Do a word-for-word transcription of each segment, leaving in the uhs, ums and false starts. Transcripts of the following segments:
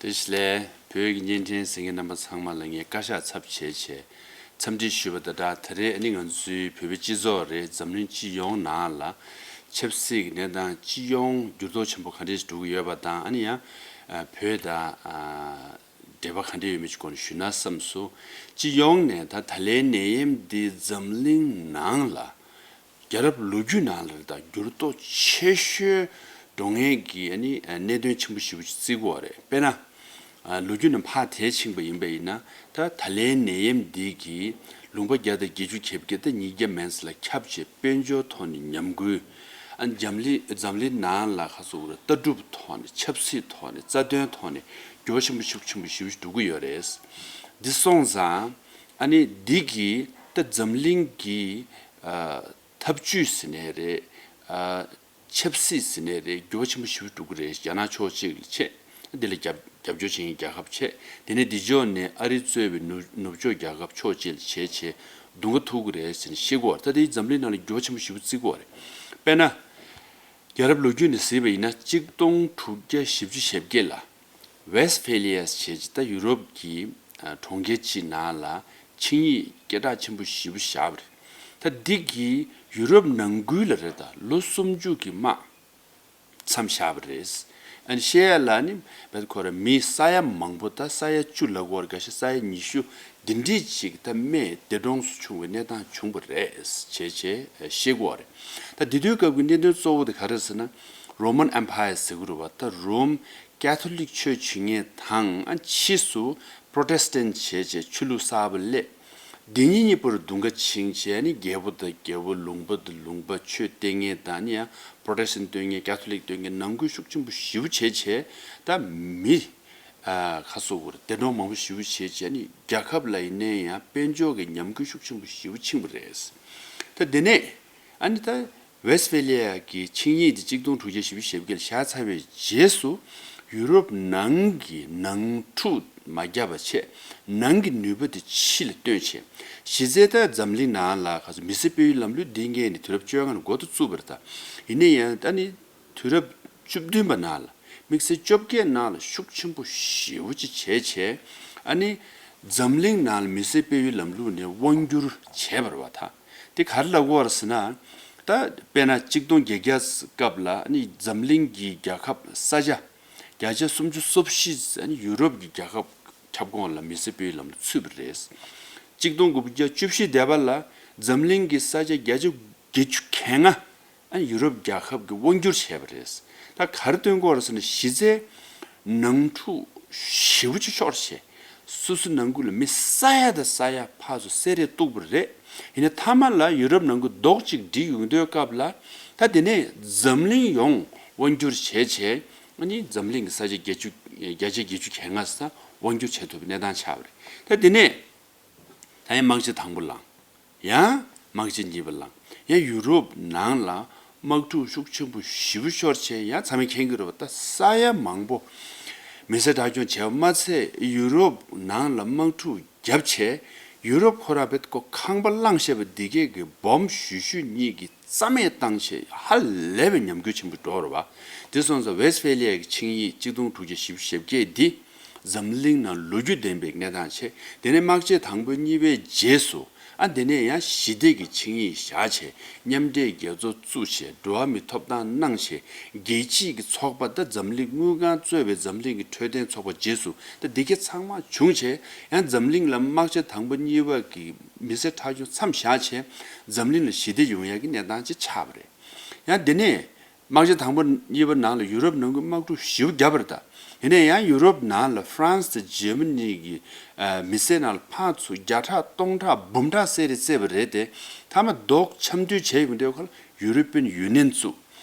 བདེ་ལེགས། བོད་ཀྱི་བརྙན་འཕྲིན་གཟིགས་མཁན་རྣམ་པ་ཚང་མ་ལ་ངས་བཀའ་ཤག་ཚབ་བྱས་བྱས་འཚམས་འདྲི་ཞུས་པ་དང་སྦྲགས། ད་རེས་ཨ་ནི་ང་ཚོའི་བོད་པའི་སྤྱི་ཚོགས་རེད། འཛམ་གླིང་སྤྱི་ཡོངས་ནང་ལ་ཆབ་སྲིད་ཀྱི་གནས་སྟངས་སྤྱི་ཡོངས་འགྱུར་ལྡོག་ཆེན་པོ་ག་འདྲས་ཤིག་འགྲོ་གི་ཡོད་པ་དང་། ཨ་ནི་ཡང་ཨ་བོད་དང་ཨ་འབྲེལ་བ་ག་འདྲས་ཡོད་མེད་ཀྱི་སྐོར་ནས་ཞུས་ན་བསམས་སོང་། སྤྱི་ཡོངས་ནས་ད་ད་ལན་ནད་ཡམས་འདི་འཛམ་གླིང་ནང་ལ་རྒྱལ་རབས་ལོ་རྒྱུས་ནང་ལ་ད་འགྱུར་ལྡོག་ཆེ་ཤོས་འགྲོ་མཁན་གྱི་ཨ་ནི་གནད་དོན་ཆེན་པོ་ཞེ་པོ་ཅིག་བརྩི་གི་ཡོད་རེད། དཔེར་ན། ལོ་རྒྱུས་ནང་ཕར་དེད་ཕྱིན་པ་ཡིན་པ་ཡིན་ན། ད་ད་ལན་ནད་ཡམས་འདི་གིས་ལུང་པ་བརྒྱ་དང་བརྒྱད་ཅུ་གྱ་བརྒྱད་དང་ཉིས་བརྒྱ་མན་ཙམ་ལ་ཁྱབ་བྱས། དཔལ་འབྱོར་ཐོག་ནས་ཉམས་རྒུད། ཨ་འཛམ་གླིང་འཛམ་གླིང་ནང་ལ་ཁ་སོ་ལྟ་གྲུབ་ཐོག་ནས་ཆབ་སྲིད་ཐོག་ནས་རྩ་དོན་ཐོག་ནས་འགྱུར་བ་ཆེན་པོ་ཤུགས་ཆེན་པོ་ཞེ་པོ་ཅིག་འགྲོ་གི་ཡོད་རེད། འདི་སོང་ཙང་ཨ་ནི་འདི་གིས་ད་འཛམ་གླིང་གི་ཨ་འཐབ་ཇུས་ཟེར་ནའི་རེད། ཨ་ཆབ་སྲིད་ཟེར་ནའི་རེད། འགྱུར་བ་ཆེན་པོ་ཞེ་པོ་འགྲོ་གི་རེད། རྒྱ་ནག་ཕྱོགས་གཅིག་ལ་བྱས། འདི་ལ་རྒྱབ་རྒྱབ་སྐྱོར་བྱེད་མཁན་རྒྱལ་ཁབ་བྱས། དེ་ནས་འདི་ཕྱོགས་ནས་ཨ་རི་གཙོས་པའི་ནུབ་ནུབ་ཕྱོགས་རྒྱལ་ཁབ་ཕྱོགས་གཅིག་ལ་བྱས་བྱས་གདོང་ཁ་ཐུག་གི་རེད་ཟེར་ནས་བཤད་ཀྱི་ཡོད་རེད། ད་དེ་འཛམ་གླིང་ནང་ལ་འགྱུར་བ་ཆེན་པོ་ཞེ་པོ་བརྩི་གི་ཡོད་རེད། དཔེར་ན། རྒྱལ་རབས་ལོ་རྒྱུས་ནས་གཟིགས་པ་ཡིན་ན། གཅིག་སྟོང་དྲུག་བརྒྱ་བཞི་བཅུ་ཞེ་བརྒྱད་ལ་ཝེ་སི་ཕེ་ལི་ཡ་ཞེས་ད་ཡུ་རོབ་ཀྱི་ཨ་གྲོང་ཁྱེར་གཅིག་ནང་ལ་ཆིངས་ཡིག་སྐད་གྲགས་ཆེན་པོ་ཞེ་པོ་བཞག་པ་རེད། ད་འདི་གིས་ཡུ་རོབ་ནང་ཁུལ་ལ་རེད། ད་ལོ་སུམ་ཅུ་གི་དམག་མཚམས་བཞག་པ་རེད། ཨ་ནི་བཤད་ཡ་ལ་ནི་བེད་ཁོ་ར་མི་ས་ཡ་མང་པོ། ད་ས་ཡ་བཅུ་ལབ་དགོས་རེད། འགའ་ཤས་ས་ཡ་ཉི་ཤུ་འདི་འདྲས་ཅིག་ད་རྨས་འདས་གྲོངས་སུ་བྱུང་བའི་གནས་སྟངས་བྱུང་བ་རེད་ཅེས་བྱས་བཤད་དགོས་རེད། ད་འདི་དུས་སྐབས་ཀྱི་གནད་དོན་གཙོ་བོ་དེ་ག་རེ་ཟེར་ན། རོ་མན་ཨེམ་ཕ་ཡར་ཟེར་གི་རེད་པ། ད་རོམ་ཀེ་ཐོ་ལིག་ཆོས་བྱེད་མཁན་དང་། ཨ་ཕྱིས་སུ་པྲོ་ཊེ་སི་ཊན་བྱས་བྱས་ཆོས་ལུགས་གསར་པ་སླེབས། འདི་གཉིས་གཉིས་བར་གདུང་ཁ་བྱིན་བྱས་ནི་རྒྱལ་པོ་དང་རྒྱལ་པོ། ལུང་པ་དང་ལུང་པ། ཆོས་སྟོན་མཁན་དང་ནི་ཡང་པྲོ་ཊེ་སི་ཊན་སྟོན་མཁན། ཀེ་ཐོ་ལིག་སྟོན་མཁན། ནང་ཁུལ་ཤུགས་ཆེན་པོ་ཞེ་པོ་བྱས་བྱས་ད་མི་ཨ་ཁ་སོ་བར་འདས་གྲོངས་མང་པོ་ཞེ་པོ་བྱས་བྱས་ནི་རྒྱལ་ཁབ་ལ་ཡིན་ནའི་ཡང་དཔལ་འབྱོར་གྱི་ཉམས་རྒུད་ཤུགས་ཆེན་པོ་ཞེ་པོ་ཕྱིན་པ་རེད། ད་དེ་ནས་ཨ་ནི་ད་ཝེ་སི་ཕེ་ལི་ཡ་གི་ཆིངས་ཡིག་དེ་གཅིག་སྟོང་དྲུག་བརྒྱ་བཞི་བཅུ་ཞེ་བརྒྱད་ལ་བཞག་ཚར་བའི་རྗེས་སུ་ཡུ་རོབ་ནང་གི་ནང་འཁྲུག་མ་བརྒྱབ་པ་བྱས། ནང་གི་ནུས་པ་དེ་ཕྱི་ལ་བཏོན་བྱས། གཞི་རྩའི་ད་འཛམ་གླིང་ནང་ལ་ཁ་སོ་མི་སེར་སྤེལ་ཡུལ་ལམ་ལུགས་འདི་སྔས་ནས་དུས་རབས་བཅོ་ལྔ་ནས་འགོ་ཏུ་བཙུགས་པ་རེད། ད་ཡིན་ན་ཡང་ད་ནི་དུས་རབས་བཅུ་བདུན་པ་ནང་ལ། དམིགས་བསལ་བཅོ་བརྒྱད་ནང་ལ་ཤུགས་ཆེན་པོ་ཞེ་པོ་ཅིག་བྱས་བྱས། ཨ་ནི་འཛམ་གླིང་ནང་ལ་མི་སེར་སྤེལ་ཡུལ་ལམ་ལུགས་ནས་དབང་བསྒྱུར་བྱས་པ་རེད་པ། ད་དེ་ག་རེ་ལབ་དགོས་རེད་ཟེར་ན། ད་དཔེར་ན་གཅིག་སྟོང་བརྒྱད་བརྒྱ་སྐབས་ལ་ཨ་ནི་འཛམ་གླིང་གི་རྒྱལ་ཁབ་ས་ཆ་བརྒྱ་ཆ་སུམ་ཅུ་སོ་བཞི་ཨ་ནི་ཡུ་རོབ་ཀྱི་རྒྱལ་ཁབ་ཁྱབ་ཁོངས་ལ་མི་སེར་སྤེལ་ཡུལ་ལམ་ལུགས་ཚུད་པ་རེད། གཅིག་སྟོང་དགུ་བརྒྱ་བཅུ་བཞི་འདས་པ་ལ་འཛམ་གླིང་གི་ས་ཆ་བརྒྱ་ཆ་བརྒྱད་ཅུ་གྱ་ལྔ་ཨ་ནི་ཡུ་རོབ་རྒྱལ་ཁབ་ཀྱིས་དབང་བསྒྱུར་བྱས་པ་རེད། ད་ག་རེ་སྟོན་གྱི་ཡོད་རེད་ཟེར་ན། གཞི་རྩའི་ནང་འཁྲུག་ཞེ་པོ་ཅིག་ཤོར་བྱས། སོ་སོ་ནང་ཁུལ་ལ་མི་ས་ཡ་དང་ས་ཡ་ཕར་ཚུར་བསད་རེས་གཏུགས་པ་རེད། ཡིན་ནའི་མཐའ་མ་ལ་ཡུ་རོབ་ནང་ཁུལ་རྡོག་གཅིག་སྒྲིལ་ཡོང་དུས་སྐབས་ལ། ད་དེ་ནས་འཛམ་གླིང་ཡོངས་དབང་བསྒྱུར་བྱས་བྱས། ཨ་ནི་འཛམ་གླིང་གི་ས་ཆ་བརྒྱད་ཅུ་བརྒྱ་ཆ་བརྒྱད་ཅུ་གྱ་ལྔ་ས་དབང་བསྒྱུར་བྱེད་ཐུབ་པའི་གནས་སྟངས་ཆགས་པ་རེད། ད་དེ་ནས་ད་ཡང་དམག་ཆ་དང་པོ་ལངས། ཡང་དམག་ཆ་གཉིས་པ་ལངས། ཡང་ཡུ་རོབ་ནང་ལ་དམག་འཁྲུག་ཤུགས་ཆེན་པོ་ཞེ་པོ་ཤོར་བྱས། ཡང་ཚང་མས་མཁྱེན་གྱི་རེད་པ། ད་ས་ཡ་མང་པོ་མི་སེར་དྲག་སྐྱོང་བྱས་པ་མ་ཚད། ཡུ་རོབ་ནང་ལ་དམག་འཁྲུག་བརྒྱབ་བྱས། ཡུ་རོབ་ཁོ་རང་བེད་ཁོ་ཁང་པ་བླངས་བཞག་པ་འདི་གས་ཀྱི་སྦོམ་ཞུ་ཞུ་གཉིས་ཀྱིས་རྩ་མེད་བཏང་བྱས། ཧ་ལས་པའི་ཉམས་རྒུད་ཆེན་པོ་འགྲོ་རེད་པ། དེ་སོང་ཙང་ཝེ་སི་ཕེ་ལི་ཡ་གི་ཆིངས་ཡིག་གཅིག་སྟོང་དྲུག་བརྒྱ་བཞི་བཅུ་ཞེ་བརྒྱད་འདི་འཛམ་གླིང་ནང་ལོ་རྒྱུས་ལྡན་པའི་གནས་སྟངས་བྱས། དེ་ནས་དམག་ཆ་དང་པོ་གཉིས་པའི་རྗེས་སུ་ཨ་དེ་ནས་ཡང་ཞི་བདེ་གི་ཆིངས་ཡིག་བཞག་བྱས། མཉམ་འབྲེལ་རྒྱལ་ཚོགས་བཙུགས་བྱས། འགྲོ་བ་མིའི་ཐོབ་ཐང་གནང་བྱས། རྒྱལ་སྤྱིའི་གི་ཚོགས་པ་ད་འཛམ་གླིང་དངུལ་ཁང་གཙོས་པའི་འཛམ་གླིང་གི་འཕྲོད་བསྟེན་ཚོགས་པ་རྗེས་སུ་ད་འདི་གས་ཚང་མ་བྱུང་བྱས། ཡང་འཛམ་གླིང་ལ་དམག་ཆ་དང་པོ་གཉིས་པ་གི་མི་སེར་ཁྲག་སྦྱོར་མཚམས་བཞག་བྱས། འཛམ་གླིང་ལ་ཞི་བདེ་ཡོང་ཡག་གི་གནས་སྟངས་ཅིག་ཆགས་པ་རེད། ཡང་དེ་ནས་དམག་ཆ་དང་པོ་གཉིས་པ་ནང་ལ་ཡུ་རོབ་ནང་གི་དམག་འཁྲུག་ཞེ་པོ་བརྒྱབ་པ་རེད། ད་ཡིན་ནའི་ཡང་ཡུ་རོབ་ནང་ལ་ཧྥ་རན་སི་དང་འཇར་མ་ནི་གི་ཨ་མི་སེར་ནང་ལ་ཕར་ཚུར་བརྒྱ་ཕྲག་སྟོང་ཕྲག་འབུམ་ཕྲག་བསད་རེས་བསད་པ་རེད་དེ། མཐའ་མ་རྡོག་འཆམ་མཐུན་བྱས་ཡོང་དུས་ཁ་ལ་ཡུ་རོ་པིན་ཡུ་ནི་ཡན་བཙུགས།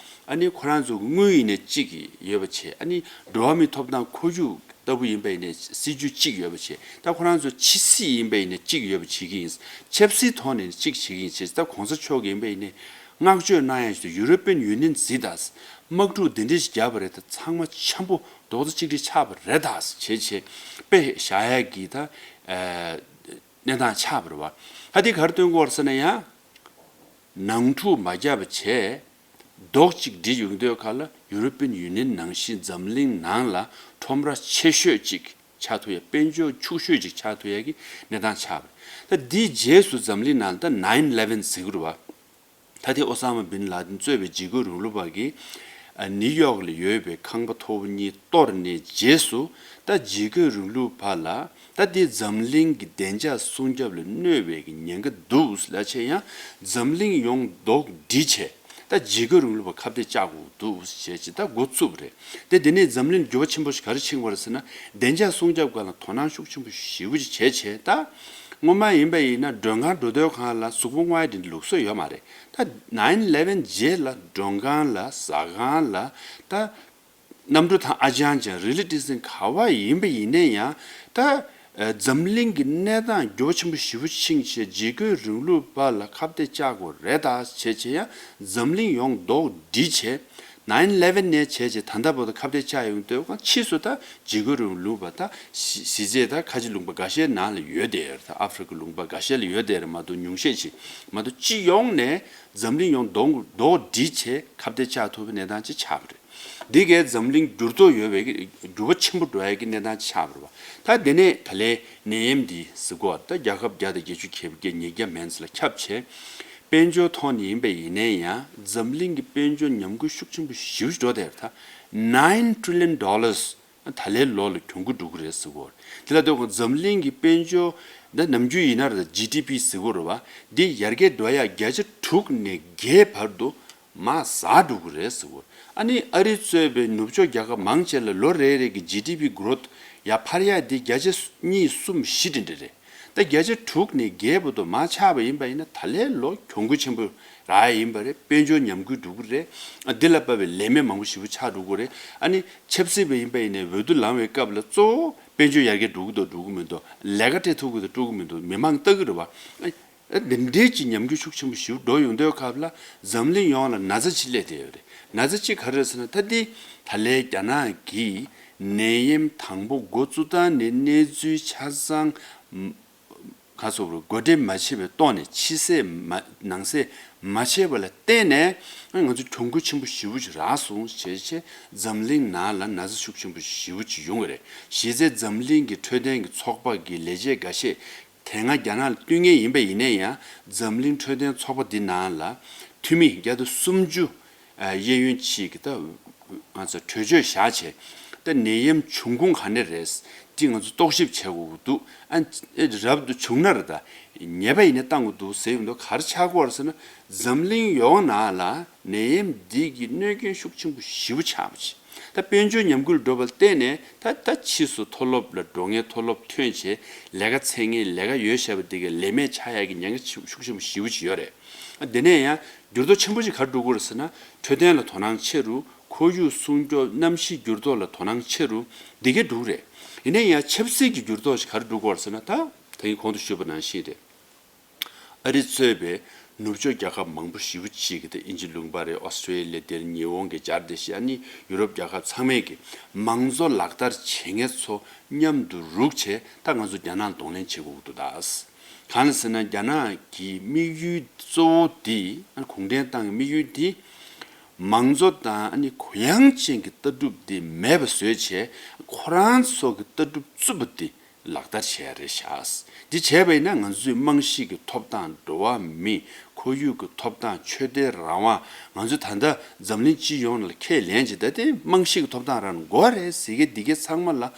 ཨ་ནི་ཁོ་རང་ཚོ་དངུལ་ཡིན་ནའི་གཅིག་ཡོད་པ་བྱས། ཨ་ནི་འགྲོ་བ་མིའི་ཐོབ་ཐང་ཁོར་ཡུག་ལྟ་བུ་ཡིན་པ་ཡིན་ནའི་སྲིད་ཇུས་གཅིག་ཡོད་པ་བྱས། ད་ཁོ་རང་ཚོ་ཕྱི་སྲིད་ཡིན་པ་ཡིན་ནའི་གཅིག་ཡོད་པ་བྱེད་ཀྱི་ཡིན། ཆབ་སྲིད་ཐོག་ནས་གཅིག་བྱེད་ཀྱི་ཡིན་བྱས། ད་གོང་ས་མཆོག་གི་ཡིན་པ་ཡིན་ནའི་བསྔགས་བརྗོད་གནང་ཡ་ཞིག་ཏུ་ཡུ་རོ་པིན་ཡུ་ནི་ཡན་གཟིགས་དང་། དམག་འཁྲུག་འདི་འདྲས་ཤིག་བརྒྱབ་པ་རེད། ད་ཚང་མ་འཆམ་པོ་རྡོག་རྩ་གཅིག་སྒྲིལ་ཆགས་པ་རེད་ད་བྱས་བྱས་དཔེ་བཞག་ཡ་གི་ད་ཨ་གནས་སྟངས་ཆགས་པ་རེད་བ། ད་འདི་ག་རེ་སྟོན་གྱི་ཡོད་རེད་ཟེར་ན། ཡང་ནང་འཁྲུག་མ་བརྒྱབ་པ་བྱས། རྡོག་གཅིག་སྒྲིལ་ཡོང་དུས་ཁ་ལ་ ཡུ་རོ་པན་ཡུ་ནི་ཡན་ནང་བཞིན་འཛམ་གླིང་ནང་ལ་ཁྲོམ་ར་ཆེ་ཤོས་ཅིག་ཆགས་ཐུབ་ཡ། དཔལ་འབྱོར་ཕྱུག་ཤོས་ཅིག་ཆགས་ཐུབ་ཡ་གི་གནས་སྟངས་ཆགས་པ་རེད། ད་འདིའི་རྗེས་སུ་འཛམ་གླིང་ནང་ད་ནའིན་ཨི་ལེ་ཝན་ཟེར་གྱི་རེད་བ། ད་ལྟའི་ཨོ་ས་མ་བིན་ལ་དིན་གཙོས་པའི་འཇིགས་སྐུལ་རིང་ལུགས་པ་གིས་ཨ་ནིའུ་ཡོག་ལ་ཡོད་པའི་ཁང་པ་མཐོ་པོ་གཉིས་གཏོར་ནས་རྗེས་སུ། ད་འཇིགས་སྐུལ་རིང་ལུགས་པ་ལ་ད་ལྟའི་འཛམ་གླིང་གི་བདེ་འཇགས་སྲུང་སྐྱོབ་ལ་གནོད་པའི་གི་ཉེན་ཁ་འདུག་ལ་བྱས་ཡང་འཛམ་གླིང་ཡོངས་རྡོག་སྒྲིལ་བྱས། ད་འཇིགས་སྐུལ་རིང་ལུགས་པ་ཁ་གཏད་བཅག་དགོས་འདུག་ཟེར་བྱས་ད་འགོ་བཙུགས་པ་རེད། དེ་དེ་ནས་འཛམ་གླིང་འགྱུར་བ་ཆེན་པོ་ཞིག་ག་རེ་ཕྱིན་པ་རེད་ཟེར་ན། བདེ་འཇགས་སྲུང་སྐྱོབ་སྒང་ལ་དོ་སྣང་ཤུགས་ཆེན་པོ་ཞེ་པོ་ཅིག་བྱས་བྱས། ད་སྔོན་མ་ཡིན་པ་ཡིན་ན་མགྲོན་ཁང་འགྲོ་སྡོད་ཁང་ལ་གཟུགས་པོ་བརྔོ་ཡ་དེ་འདྲ་ལུགས་སྲོལ་ཡོད་མ་རེད། ད་ནའིན་ཨི་ལེ་ཝན་རྗེས་ལ་མགྲོན་ཁང་ལ་ཟ་ཁང་ལ་ད་གནམ་གྲུ་དང་ཨ་ཅང་ཅང་རི་ལི་ཊི་སན་ག་བ་ཡིན་པ་ཡིན་ན་ཡང་ད་འཛམ་གླིང་གི་གནས་སྟངས་འགྱུར་བ་ཆེན་པོ་ཞེ་པོ་ཕྱིན་བྱས་འཇིགས་སྐུལ་རིང་ལུགས་པ་ལ་ཁ་གཏད་བཅག་དགོས་རེད་ད་བྱས་བྱས་ཡང་འཛམ་གླིང་ཡོངས་རྡོག་སྒྲིལ་བྱས། ནའིན་ཨི་ལེ་ཝན་ནས་བྱས་བྱས་ད་ལྟ་བར་དུ་ཁ་གཏད་བཅག་ཡོང་དུས་ཕྱིས་སུ་ད་འཇིགས་སྐུལ་རིང་ལུགས་པ་ད་གཞི་གཞི་རྩའི་ད་ཁ་ཆེ་ལུང་པ་འགའ་ཤས་ནང་ལ་ཡོད་དེ་ད་ཨ་ཧྥི་རི་ཀའི་ལུང་པ་འགའ་ཤས་ལ་ཡོད་དེ་རེད་མ་གཏོགས་ཉུང་ཤས་ཤིག་མ་གཏོགས་སྤྱི་ཡོངས་ནས་འཛམ་གླིང་ཡོངས་རྡོག་རྡོག་སྒྲིལ་བྱས་ཁ་གཏད་བཅག་ཐུབ་པའི་གནས་སྟངས་ཅིག་ཆགས་པ་རེད། འདི་གའི་འཛམ་གླིང་འགྱུར་ལྡོག་ཡོད་པའི་འགྱུར་བ་ཆེན་པོ་འགྲོ་ཡ་གི་གནས་སྟངས་ཆགས་པ་རེད་བ། ད་དེ་ནས་ད་ལན་ནད་ཡམས་འདི་ཟེར་གོ་ད་རྒྱལ་ཁབ་བརྒྱ་དང་བརྒྱད་ཅུ་གྱ་བརྒྱད་ཉིས་བརྒྱ་མན་ཙམ་ལ་ཁྱབ་བྱས། དཔལ་འབྱོར་ཐོག་ནས་ཡིན་པ་ཡིན་ནའི་ཡང་འཛམ་གླིང་གི་དཔལ་འབྱོར་ཉམས་རྒུད་ཤུགས་ཆེན་པོ་ཞེ་པོ་འགྲོ་དེར་ད་nine trillion dollars ད་ལན་ལོ་ལ་གྱོང་གུད་འགྲོ་གི་རེད་ཟེར་གོ། དེ་ལ་ལྟོས་གོང་འཛམ་གླིང་གི་དཔལ་འབྱོར་ད་ནམ་རྒྱུན་ཡིན་ན་ར་ཇི་ཌི་པི་ཟེར་གོ་རེད་བ། འདི་ཡར་རྒྱས་འགྲོ་ཡ་བརྒྱ་ཆ་དྲུག་ནས་བརྒྱད་བར་དུ་མར་ཟག་འགྲོ་གི་རེད་ཟེར་གོ། ཨ་ནི་ཨ་རི་གཙོས་པའི་ནུབ་ཕྱོགས་རྒྱལ་ཁབ་མང་ཆེ་ལ་ལོ་རེ་རེ་གི་ཇི་ཌི་པི་གྷི་རོ་ཐི་ཡར་འཕར་ཡ་འདི་བརྒྱ་ཆ་གཉིས་གསུམ་བཞི་དེ་འདྲ་རེད། ད་བརྒྱ་ཆ་དྲུག་ནས་བརྒྱད་བར་དུ་མར་ཆག་པ་ཡིན་པ་ཡིན་ན་ད་ལན་ལོ་གྱོང་གུད་ཆེན་པོ་རག་ཡ་ཡིན་པ་རེད། དཔལ་འབྱོར་ཉམས་རྒུད་འགྲོ་གི་རེད། ཨ་འདི་ལ་དཔག་པའི་ལས་མེད་མང་པོ་ཞེ་པོ་ཆགས་འགྲོ་གི་རེད། ཨ་ནི་ཆབ་སྲིད་པ་ཡིན་པ་ཡིན་ནའི་འོས་བསྡུ་ལངས་པའི་སྐབས་ལ་གཙོ་བོ་དཔལ་འབྱོར་ཡར་རྒྱས་འགྲོ་གི་འདུག་འགྲོ་གི་མི་འདུག་ལས་ཀ་སྤྲད་ཐུབ་ཀྱི་འདུག་འགྲོ་གི་མི་འདུག་མི་མང་ལྟ་གི་རེད་བ། ཨ་འདི་འདྲའི་ཅིག་ཉམས་རྒུད་ཤུགས་ཆེན་པོ་ཞེ་པོ་འགྲོ་ཡོང་དུས་སྐབས་ལ་འཛམ་གླིང་ཡོངས་ལ་ན་ཚ་ཅིག་སླེབས་བསྡད་ཡོད་རེད། ན་ཚ་ཅིག་ག་རེ་རེད་ཟེར་ན་ད་འདི་ད་ལན་རྒྱ་ནག་གིས་ནད་ཡམས་དང་པོ་འགོ་བཙུགས་སྟངས་ནས་གནས་ཚུལ་ཆ་ཚང་ག་ཚོད་རུ་གོ་སྒྲིག་མ་བྱས་པའི་ཐོག་ནས་ཕྱི་གསལ་མ་ནང་གསལ་མ་བྱས་པ་ལ་བརྟེན་ནས་ང་ཚོ་གྱོང་གུད་ཆེན་པོ་ཞེ་པོ་ཞིག་རག་སོང་ཞེས་བྱས་འཛམ་གླིང་ནང་ལ་ན་ཚ་ཤུགས་ཆེན་པོ་ཞེ་པོ་ཅིག་ཡོང་གི་རེད། གཞི་རྩའི་འཛམ་གླིང་གི་འཕྲོད་བསྟེན་གྱི་ཚོགས་པ་གི་ལས་བྱེད་འགའ་ཤས་དེ་སྔ་རྒྱ་ནག་ལ་བསྟུན་མཁན་ཡིན་པ་ཡིན་ན་ཡང་འཛམ་གླིང་འཕྲོད་བསྟེན་ཚོགས་པ་འདི་ནང་ལ་འཐུས་མི་བརྒྱ་དང་སུམ་ཅུ་གཡས་གཡོན་གཅིག་གི་ད་ང་ཚོ་གྲོས་ཆོད་བཞག་བྱས་ད་ནད་ཡམས་བྱུང་ཁུངས་ག་ནས་རེད་འདི་ང་ཚོ་རྟོག་ཞིབ་བྱེད་དགོས་ཀྱི་འདུག་ཨ་རབ་ཏུ་བྱུང་ན་རེད་ད་ཉེས་པ་ཡིན་ན་བཏང་དགོས་འདུག་ཟེར་ཡོང་དུས་ག་རེ་ཆགས་ཀྱི་ཡོད་རེད་ཟེར་ན་འཛམ་གླིང་ཡོངས་ནང་ལ་ནད་ཡམས་འདི་གི་གནོད་སྐྱོན་ཤུགས་ཆེན་པོ་ཞེ་པོ་ཆགས་པ་ཅིག་ད་དཔལ་འབྱོར་ཉམས་རྒུད་འགྲོ་བར་བརྟེན་ནས་ད་ད་ཕྱིས་སུ་མཐོ་སློབ་ལ་འགྲོ་མཁན་མཐོ་སློབ་ཐོན་བྱས་ལས་ཀ་འཚོལ་མཁན་ལས་ཀ་ཡོད་བྱས་པ་དེ་གའི་ལས་མེད་ཆགས་ཡག་གི་ཉེན་ཁ་ཤུགས་ཤུགས་ཆེན་པོ་ཞེ་པོ་ཅིག་ཡོད་རེད། ཨ་དེ་ནས་ཡང་འགྱུར་ལྡོག་ཆེན་པོ་ཞིག་ག་རེ་འགྲོ་གི་རེད་ཟེར་ན་འཕྲོད་བསྟེན་ལ་དོ་སྣང་ཆེ་རུ་ཁོར་ཡུག་སྲུང་སྐྱོབ་གནམ་གཤིས་འགྱུར་ལྡོག་ལ་དོ་སྣང་ཆེ་རུ་འདི་གའི་འགྲོ་གི་རེད། ཡིན་ན་ཡང་ཆབ་སྲིད་ཀྱི་འགྱུར་ལྡོག་ཞིག་ག་རེ་འགྲོ་གི་རེད་ཟེར་ན་ད་ད་གིན་གོང་དུ་ཞུས་པ་ནང་བཞིན་རེད། ཨ་རི་གཙོས་པའི་ནུབ་ཕྱོགས་རྒྱལ་ཁབ་མང་པོ་ཞེ་པོ་ཅིག་གིས་དེ་དབྱིན་ཇི་ལུང་པ་རེད། ཨོ་སི་ཀྲེ་ལི་ཡ་དེར་ཉི་ཧོང་གི་སྦྱར་བདེ་ཞིག་ཨ་ནི་ཡུ་རོབ་རྒྱལ་ཁབ་ཚང་མས་ཀྱི་མང་གཙོ་ལག་བསྟར་བྱེད་མཁན་ཚོ་མཉམ་དུ་རུག་བྱས་ད་ང་ཚོ་རྒྱ་ནག་གདོང་ལེན་བྱེད་དགོས་ཀྱི་འདུག་ད། གང་ལ་ཟེར་ན་རྒྱ་ནག་གི་དམིགས་ཡུལ་གཙོ་བོ་དེ་ཨ་ནི་གུང་ཁྲན་ཏང་གི་དམིགས་ཡུལ་དེ་མང་གཙོ་དང་ཨ་ནི་གུ་ཡངས་ཅན་གྱི་ལྟ་གྲུབ་དེ་མེད་པ་བཟོས་བྱས་ཁོ་རང་ཚོ་གི་ལྟ་གྲུབ་རྩུབ་པ་དེ་ལག་བསྟར་བྱས་རེད་ཤག་འདི་བྱས་པ་ཡིན་ན་ང་ཚོའི་རྨང་གཞི་གི་ཐོབ་ཐང་འགྲོ་བ་མི་ཁོར་ཡུག་གི་ཐོབ་ཐང་ཆོས་དད་རང་དབང་ང་ཚོ་ད་ལྟ་འཛམ་གླིང་སྤྱི་ཡོངས་ལ་ཁས་ལེན་བྱེད་ད་དེ་རྨང་གཞི་གི་ཐོབ་ཐང་རང་དགོས་རེད་ཟེར་མཁན་འདི་གའི་ཚང་མ་ལ་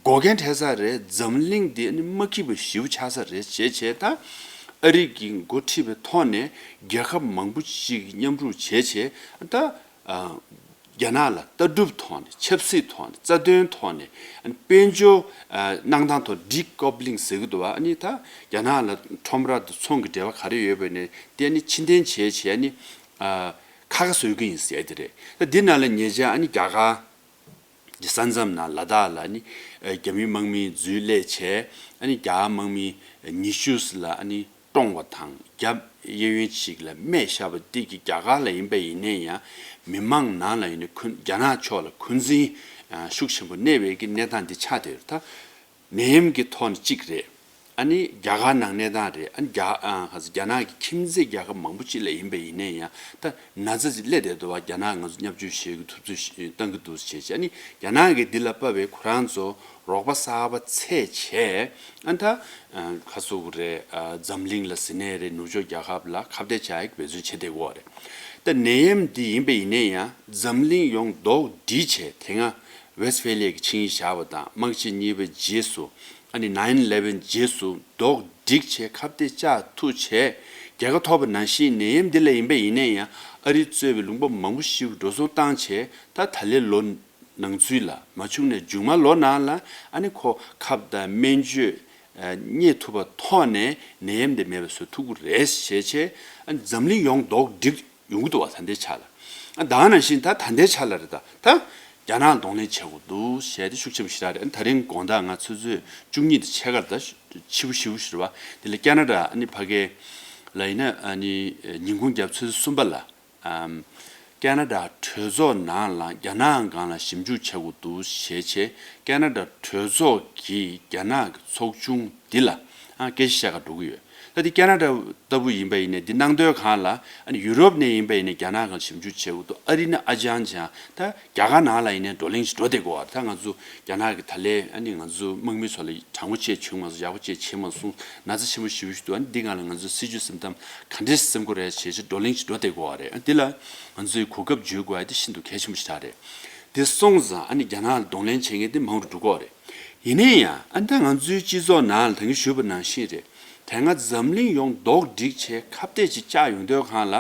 འགོག་རྐྱེན་འཕྲད་ས་རེད། འཛམ་གླིང་འདི་ནི་མ་སྐྱིད་པ་ཞེ་པོ་ཆགས་ས་རེད་བྱས་བྱས་ད་ཨ་རི་གི་འགོ་ཁྲིད་པའི་ཐོག་ནས་རྒྱལ་ཁབ་མང་པོ་ཞིག་མཉམ་རུབ་བྱས་བྱས་ད། རྒྱ་ནག་ལ་ལྟ་གྲུབ་ཐོག་ནས་ཆབ་སྲིད་ཐོག་ནས་རྩ་དོན་ཐོག་ནས་དཔལ་འབྱོར་གནང་སྟངས་ཐོག་ཌི་ཀོ་པ་ལིང་ཟེར་གྱི་འདུག་བ། ཨ་ནི་ད་རྒྱ་ནག་ལ་ཁྲོམ་ར་དང་ཚོང་གི་འབྲེལ་བ་ག་རེ་ཡོད་པ་ནས་དེ་ཨ་ནི་ཕྱིར་འཐེན་བྱས་བྱས་ཨ་ནི་ཁ་ཁ་བཟོ་གི་ཡིན་ཟེར་དེ་རེད། ད་འདི་ནང་ལ་ཉེ་ཆར་ཨ་ནི་རྒྱ་གར་གྱི་ས་མཚམས་ནང་ལ་དྭགས་ལ་ཨ་ནི་རྒྱ་མི་དམག་མི་འཛུལ་སླེབས་བྱས་ཨ་ནི་རྒྱ་གར་དམག་མི་ཉི་ཤུ་ལ་ཨ་ནི། གཏོང་བ་དང་རྒྱ་གཡས་གཡོན་ཞིག་ལ་རྨས་བཞག་པ་འདི་གི་རྒྱ་གར་ལ་ཡིན་པ་ཡིན་ནའི་ཡང་མི་མང་ནང་ལ་ཡིན་ནའི་འཁོན་རྒྱ་ནག་ཕྱོགས་ལ་འཁོན་འཛིན་ཤུགས་ཆེན་པོ་གནས་པའི་གི་གནས་སྟངས་འདི་ཆགས་བསྡད་ཡོད་རེད། ད་ནད་ཡམས་ཀྱི་ཐོག་ནས་གཅིག་རེད། ཨ་ནི་རྒྱ་གར་ནང་གནས་སྟངས་རེད། ཨ་ནི་རྒྱ་ཨ་ག་ཚོད་རྒྱ་ནག་གི་ཁྱིམ་མཚེས་རྒྱལ་ཁབ་མང་པོ་ཅིག་ལ་ཡིན་པ་ཡིན་ནའི་ཡང་ད་ན་ཚ་ཅིག་སླེབས་བསྡད་འདུག་བ། རྒྱ་ནག་ང་ཚོ་བརྙས་བཅོས་བྱེད་ཀྱི་ཐུབ་ཚོད་བཏང་གི་འདུག་བྱས་བྱས། ཨ་ནི་རྒྱ་ནག་གིས་འདི་ལ་དཔའ་བའི་ཁོ་རང་ཚོ་རོགས་པ་གསར་པ་འཚོལ་བྱས། ཨ་ནི་ད་ཁ་སོ་རེད། འཛམ་གླིང་ལ་ཟེར་ནའི་རེད། ནུབ་ཕྱོགས་རྒྱལ་ཁབ་ལ་ཁ་གཏད་བཅག་ཡག་འབད་བརྩོན་བྱེད་བསྡད་ཀྱི་ཡོད་རེད། ད་ནད་ཡམས་འདི་ཡིན་པ་ཡིན་ནའི་ཡང་འཛམ་གླིང་ཡོངས་རྡོག་སྒྲིལ་བྱས། དེ་སྔ་ཝེ་སི་ཕེ་ལི་ཡ་གི་ཆིངས་ཡིག་བཞག་པ་དང་། དམག་ཆེན་གཉིས་པའི་རྗེས་སུ། ཨ་ནི་ནཱའིན་ཨི་ལེ་ཝན་རྗེས་སུ་རྡོག་སྒྲིལ་བྱས་ཁ་གཏད་བཅག་ཐུབ་བྱས། རྒྱལ་ཁ་ཐོབ་པ་ནང་བཞིན་ནད་ཡམས་འདི་ལ་ཡིན་པ་ཡིན་ནའི་ཡང་ཨ་རི་གཙོས་པའི་ལུང་པ་མང་པོ་ཞིག་འགྲོ་སོང་བཏང་བྱས། ད་ད་ལོའི་ལོ་ནང་ཚུད་ལ། མ་བྱུང་ནས་མཇུག་མ་ལོ་ནང་ལ་ཨ་ནི་ཁོ་ཁབ་དང་སྨན་བཅོས་རྙེད་ཐུབ་པ་ཐོག་ནས་ནད་ཡམས་འདི་མེད་པ་བཟོ་ཐུབ་ཀྱི་རེད་ཞེས་བྱས། ཨ་ནི་འཛམ་གླིང་ཡོངས་རྡོག་སྒྲིལ་ཡོང་གི་འདུག་བ། ད་ལྟའི་ཆ་ལ། ཨ་ད་ནང་བཞིན་ད་ད་ལྟའི་ཆ་ལ་རེད། ད་ད་རྒྱ་ནག་གདོང་ལེན་བྱེད་དགོས་འདུག་ཞེས་དེ་ཤུགས་ཆེན་པོ་ཞིག་རག་རེད། ཨ་ནི་ད་རིང་དགོང་དག་ང་ཆུ་ཚོད་བཅུ་གཉིས་དང་ཕྱེད་ཀར་ད་ཕྱི་པོ་ཞེ་པོ་ཞིག་རེད་བ། དེ་ལ་ཀ་ན་ཌ། ཨ་ནི་ཕ་གི་ལ་ཡིན་ན་ཨ་ནི་ཉིན་གུང་རྒྱབ་ཆུ་ཚོད་གསུམ་པ་ལ། ཨམ། ཀ་ན་ཌ་གྲོས་ཚོགས་ནང་ལ་རྒྱ་ནག་སྒང་ལ་ཞིབ་འཇུག་བྱེད་དགོས་འདུག་ཞེས་བྱས། ཀ་ན་ཌ་གྲོས་ཚོགས་ཀྱིས་རྒྱ་ནག་གི་ཚོགས་ཆུང་འདི་ལ་ཨ་སྐད་ཆ་བཤད་ག་འགྲོ་གི་ཡོད། ད་འདི་ཀ་ན་ཌ་ལྟ་བུ་ཡིན་པ་ཡིན་ནའི་འདི་གནང་དོན་སྒང་ལ། ཨ་ནི་ཡུ་རོབ་ནས་ཡིན་པ་ཡིན་ནའི་རྒྱ་ནག་སྒང་ཞིབ་འཇུག་བྱེད་དགོས་འདུག་ཨ་རི་ནི་ཨ་ཅང་ཅང་། ད་རྒྱ་གར་ནང་ལ་ཡིན་ནའི་བགྲོ་གླེང་ཞིག་འགྲོ་བསྡད་དགོས་བ། ད་ང་ཚོ་རྒྱ་ནག་གི་ད་ལན་ཨ་ནི་ང་ཚོ་དམག་མི་ཚོ་ལ་དྲང་པོ་བྱས་བྱུང་མ་སོང་། ཡག་པོ་བྱས་བྱས་མ་སོང་། ན་ཚ་ཆེན་པོ་ཞེ་པོ་ཞིག་འདུག་ཨ་ནི་འདི་སྒང་ལ་ང་ཚོས་སྲིད་ཇུས་སེམས་གཏམ་ག་འདྲས་སེམས་ཁུར་རེ་བྱེད་ཆེད་བགྲོ་གླེང་ཞིག་འགྲོ་བསྡད་དགོས་བ་རེད། ཨ་འདི་ལ་ང་ཚོས་གོ་སྐབས་འཇུག་དགོས་ཡ་དེ་ཤིན་ཏུ་གལ་ཆེན་པོ་ཞིག་རེད། དེ་སོང་ཙང་ཨ་ནི་རྒྱ་ནག་ལ་གདོང་ལེན་བྱེད་མཁན་དེ་མང་རུ་འགྲོ་གི་རེད། ཡིན་ན་ཡང་ཨ་ནི་ད་ང་ཚོའི་སྤྱི་ཚོགས་ནང་ལ་ད་གིན་ཞུས་པ་ནང་བཞིན་རེད། དེ་སྔ་འཛམ་གླིང་ཡོངས་རྡོག་སྒྲིལ་བྱས་ཁ་གཏད་ཅིག་བཅག་ཡོང་དུས་སྒང་ལ།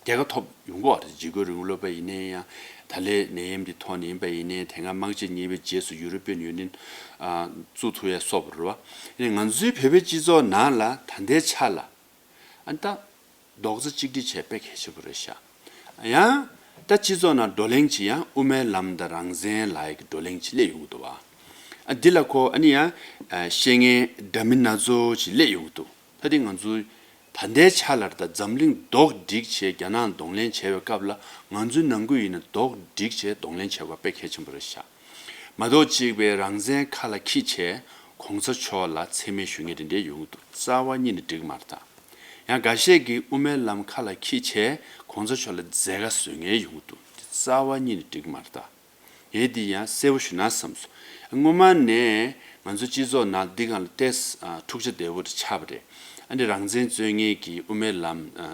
རྒྱལ་ཁ་ཐོབ་ཡོང་གི་རེད། འཇིགས་སྐུལ་རིང་ལུགས་པ་ཡིན་ནའི་ཡང་། ད་ལན་ནད་ཡམས་འདི་ཐོག་ནས་ཡིན་པ་ཡིན་ནའི། དེ་སྔ་དམག་ཆེན་གཉིས་པའི་རྗེས་སུ་ཡུ་རོ་པི་ཡན་ཡུ་ནི་ཡན་བཙུགས་ཐུབ་ཡ་སོགས་པ་རེད་བ། ཡིན་ནའི་ང་ཚོའི་བོད་པའི་སྤྱི་ཚོགས་ནང་ལ་ད་ལྟའི་ཆ་ལ་ཨ་ནི་ད་རྡོག་རྩ་གཅིག་སྒྲིལ་བྱས་དཔེ་གལ་ཆེན་པོ་རེད་ཤག་ཡང་ད་སྤྱི་ཚོགས་ནང་བགྲོ་གླེང་ཅིག་ཡང་དབུ་མའི་ལམ་དང་རང་བཙན་ལབ་ཡ་གི་བགྲོ་གླེང་ཅིག་སླེབས་ཡོང་གི་འདུག་བ། ཨ་འདི་ལ་ཁོ་ཨ་ནི་ཡང་ཨ་བཤད་མཁན་འདྲ་མིན་སྣ་ཚོགས་ཅིག་སླེབས་ཡོང་གི་འདུག་ད་དེ་ང་ཚོ་ད་ལྟའི་ཆ་ལ་ད་འཛམ་གླིང་རྡོག་སྒྲིལ་བྱས་རྒྱ་ནག་གདོང་ལེན་བྱས་པའི་སྐབས་ལ། ང་ཚོའི་ནང་ཁུལ་ཡིན་ན་རྡོག་སྒྲིལ་བྱས་གདོང་ལེན་བྱེད་དགོས་དཔེ་གལ་ཆེན་པོ་རེད་ཤག་མ་གཏོགས་གཅིག་པའི་རང་བཙན་ཁ་ལ་འཁྱེར་བྱས་གོང་ས་མཆོག་ལ་མཚན་སྨད་ཞུ་མཁན་དེ་འདྲས་ཡོང་གི་འདུག་རྩ་བ་ཉིད་ནས་འགྲིག་མ་རེད་ད། ཡང་འགའ་ཤས་ཀྱིས་དབུ་མའི་ལམ་ཁ་ལ་འཁྱེར་བྱས་གོང་ས་མཆོག་ལ་མཛད་དཀའ་བཟོ་མཁན་ཡོང་གི་འདུག་དེ་རྩ་བ་ཉིད་ནས་འགྲིག་མ་རེད་ད། ངས་འདི་ཡང་གསལ་པོ་ཞུ་ན་བསམ་སོང་། སྔོན་མ་ནས་ང་ཚོ་སྤྱི་ཚོགས་ནང་འདི་སྒང་ལ་ཏོག་ཙམ་ཨ་འཁྲུག་ཆ་དོད་པོ་དེ་ཆགས་པ་རེད། ཨ་ནི་རང་བཙན་རྩོད་མཁན་གྱི་དབུ་མའི་ལམ་ཨ་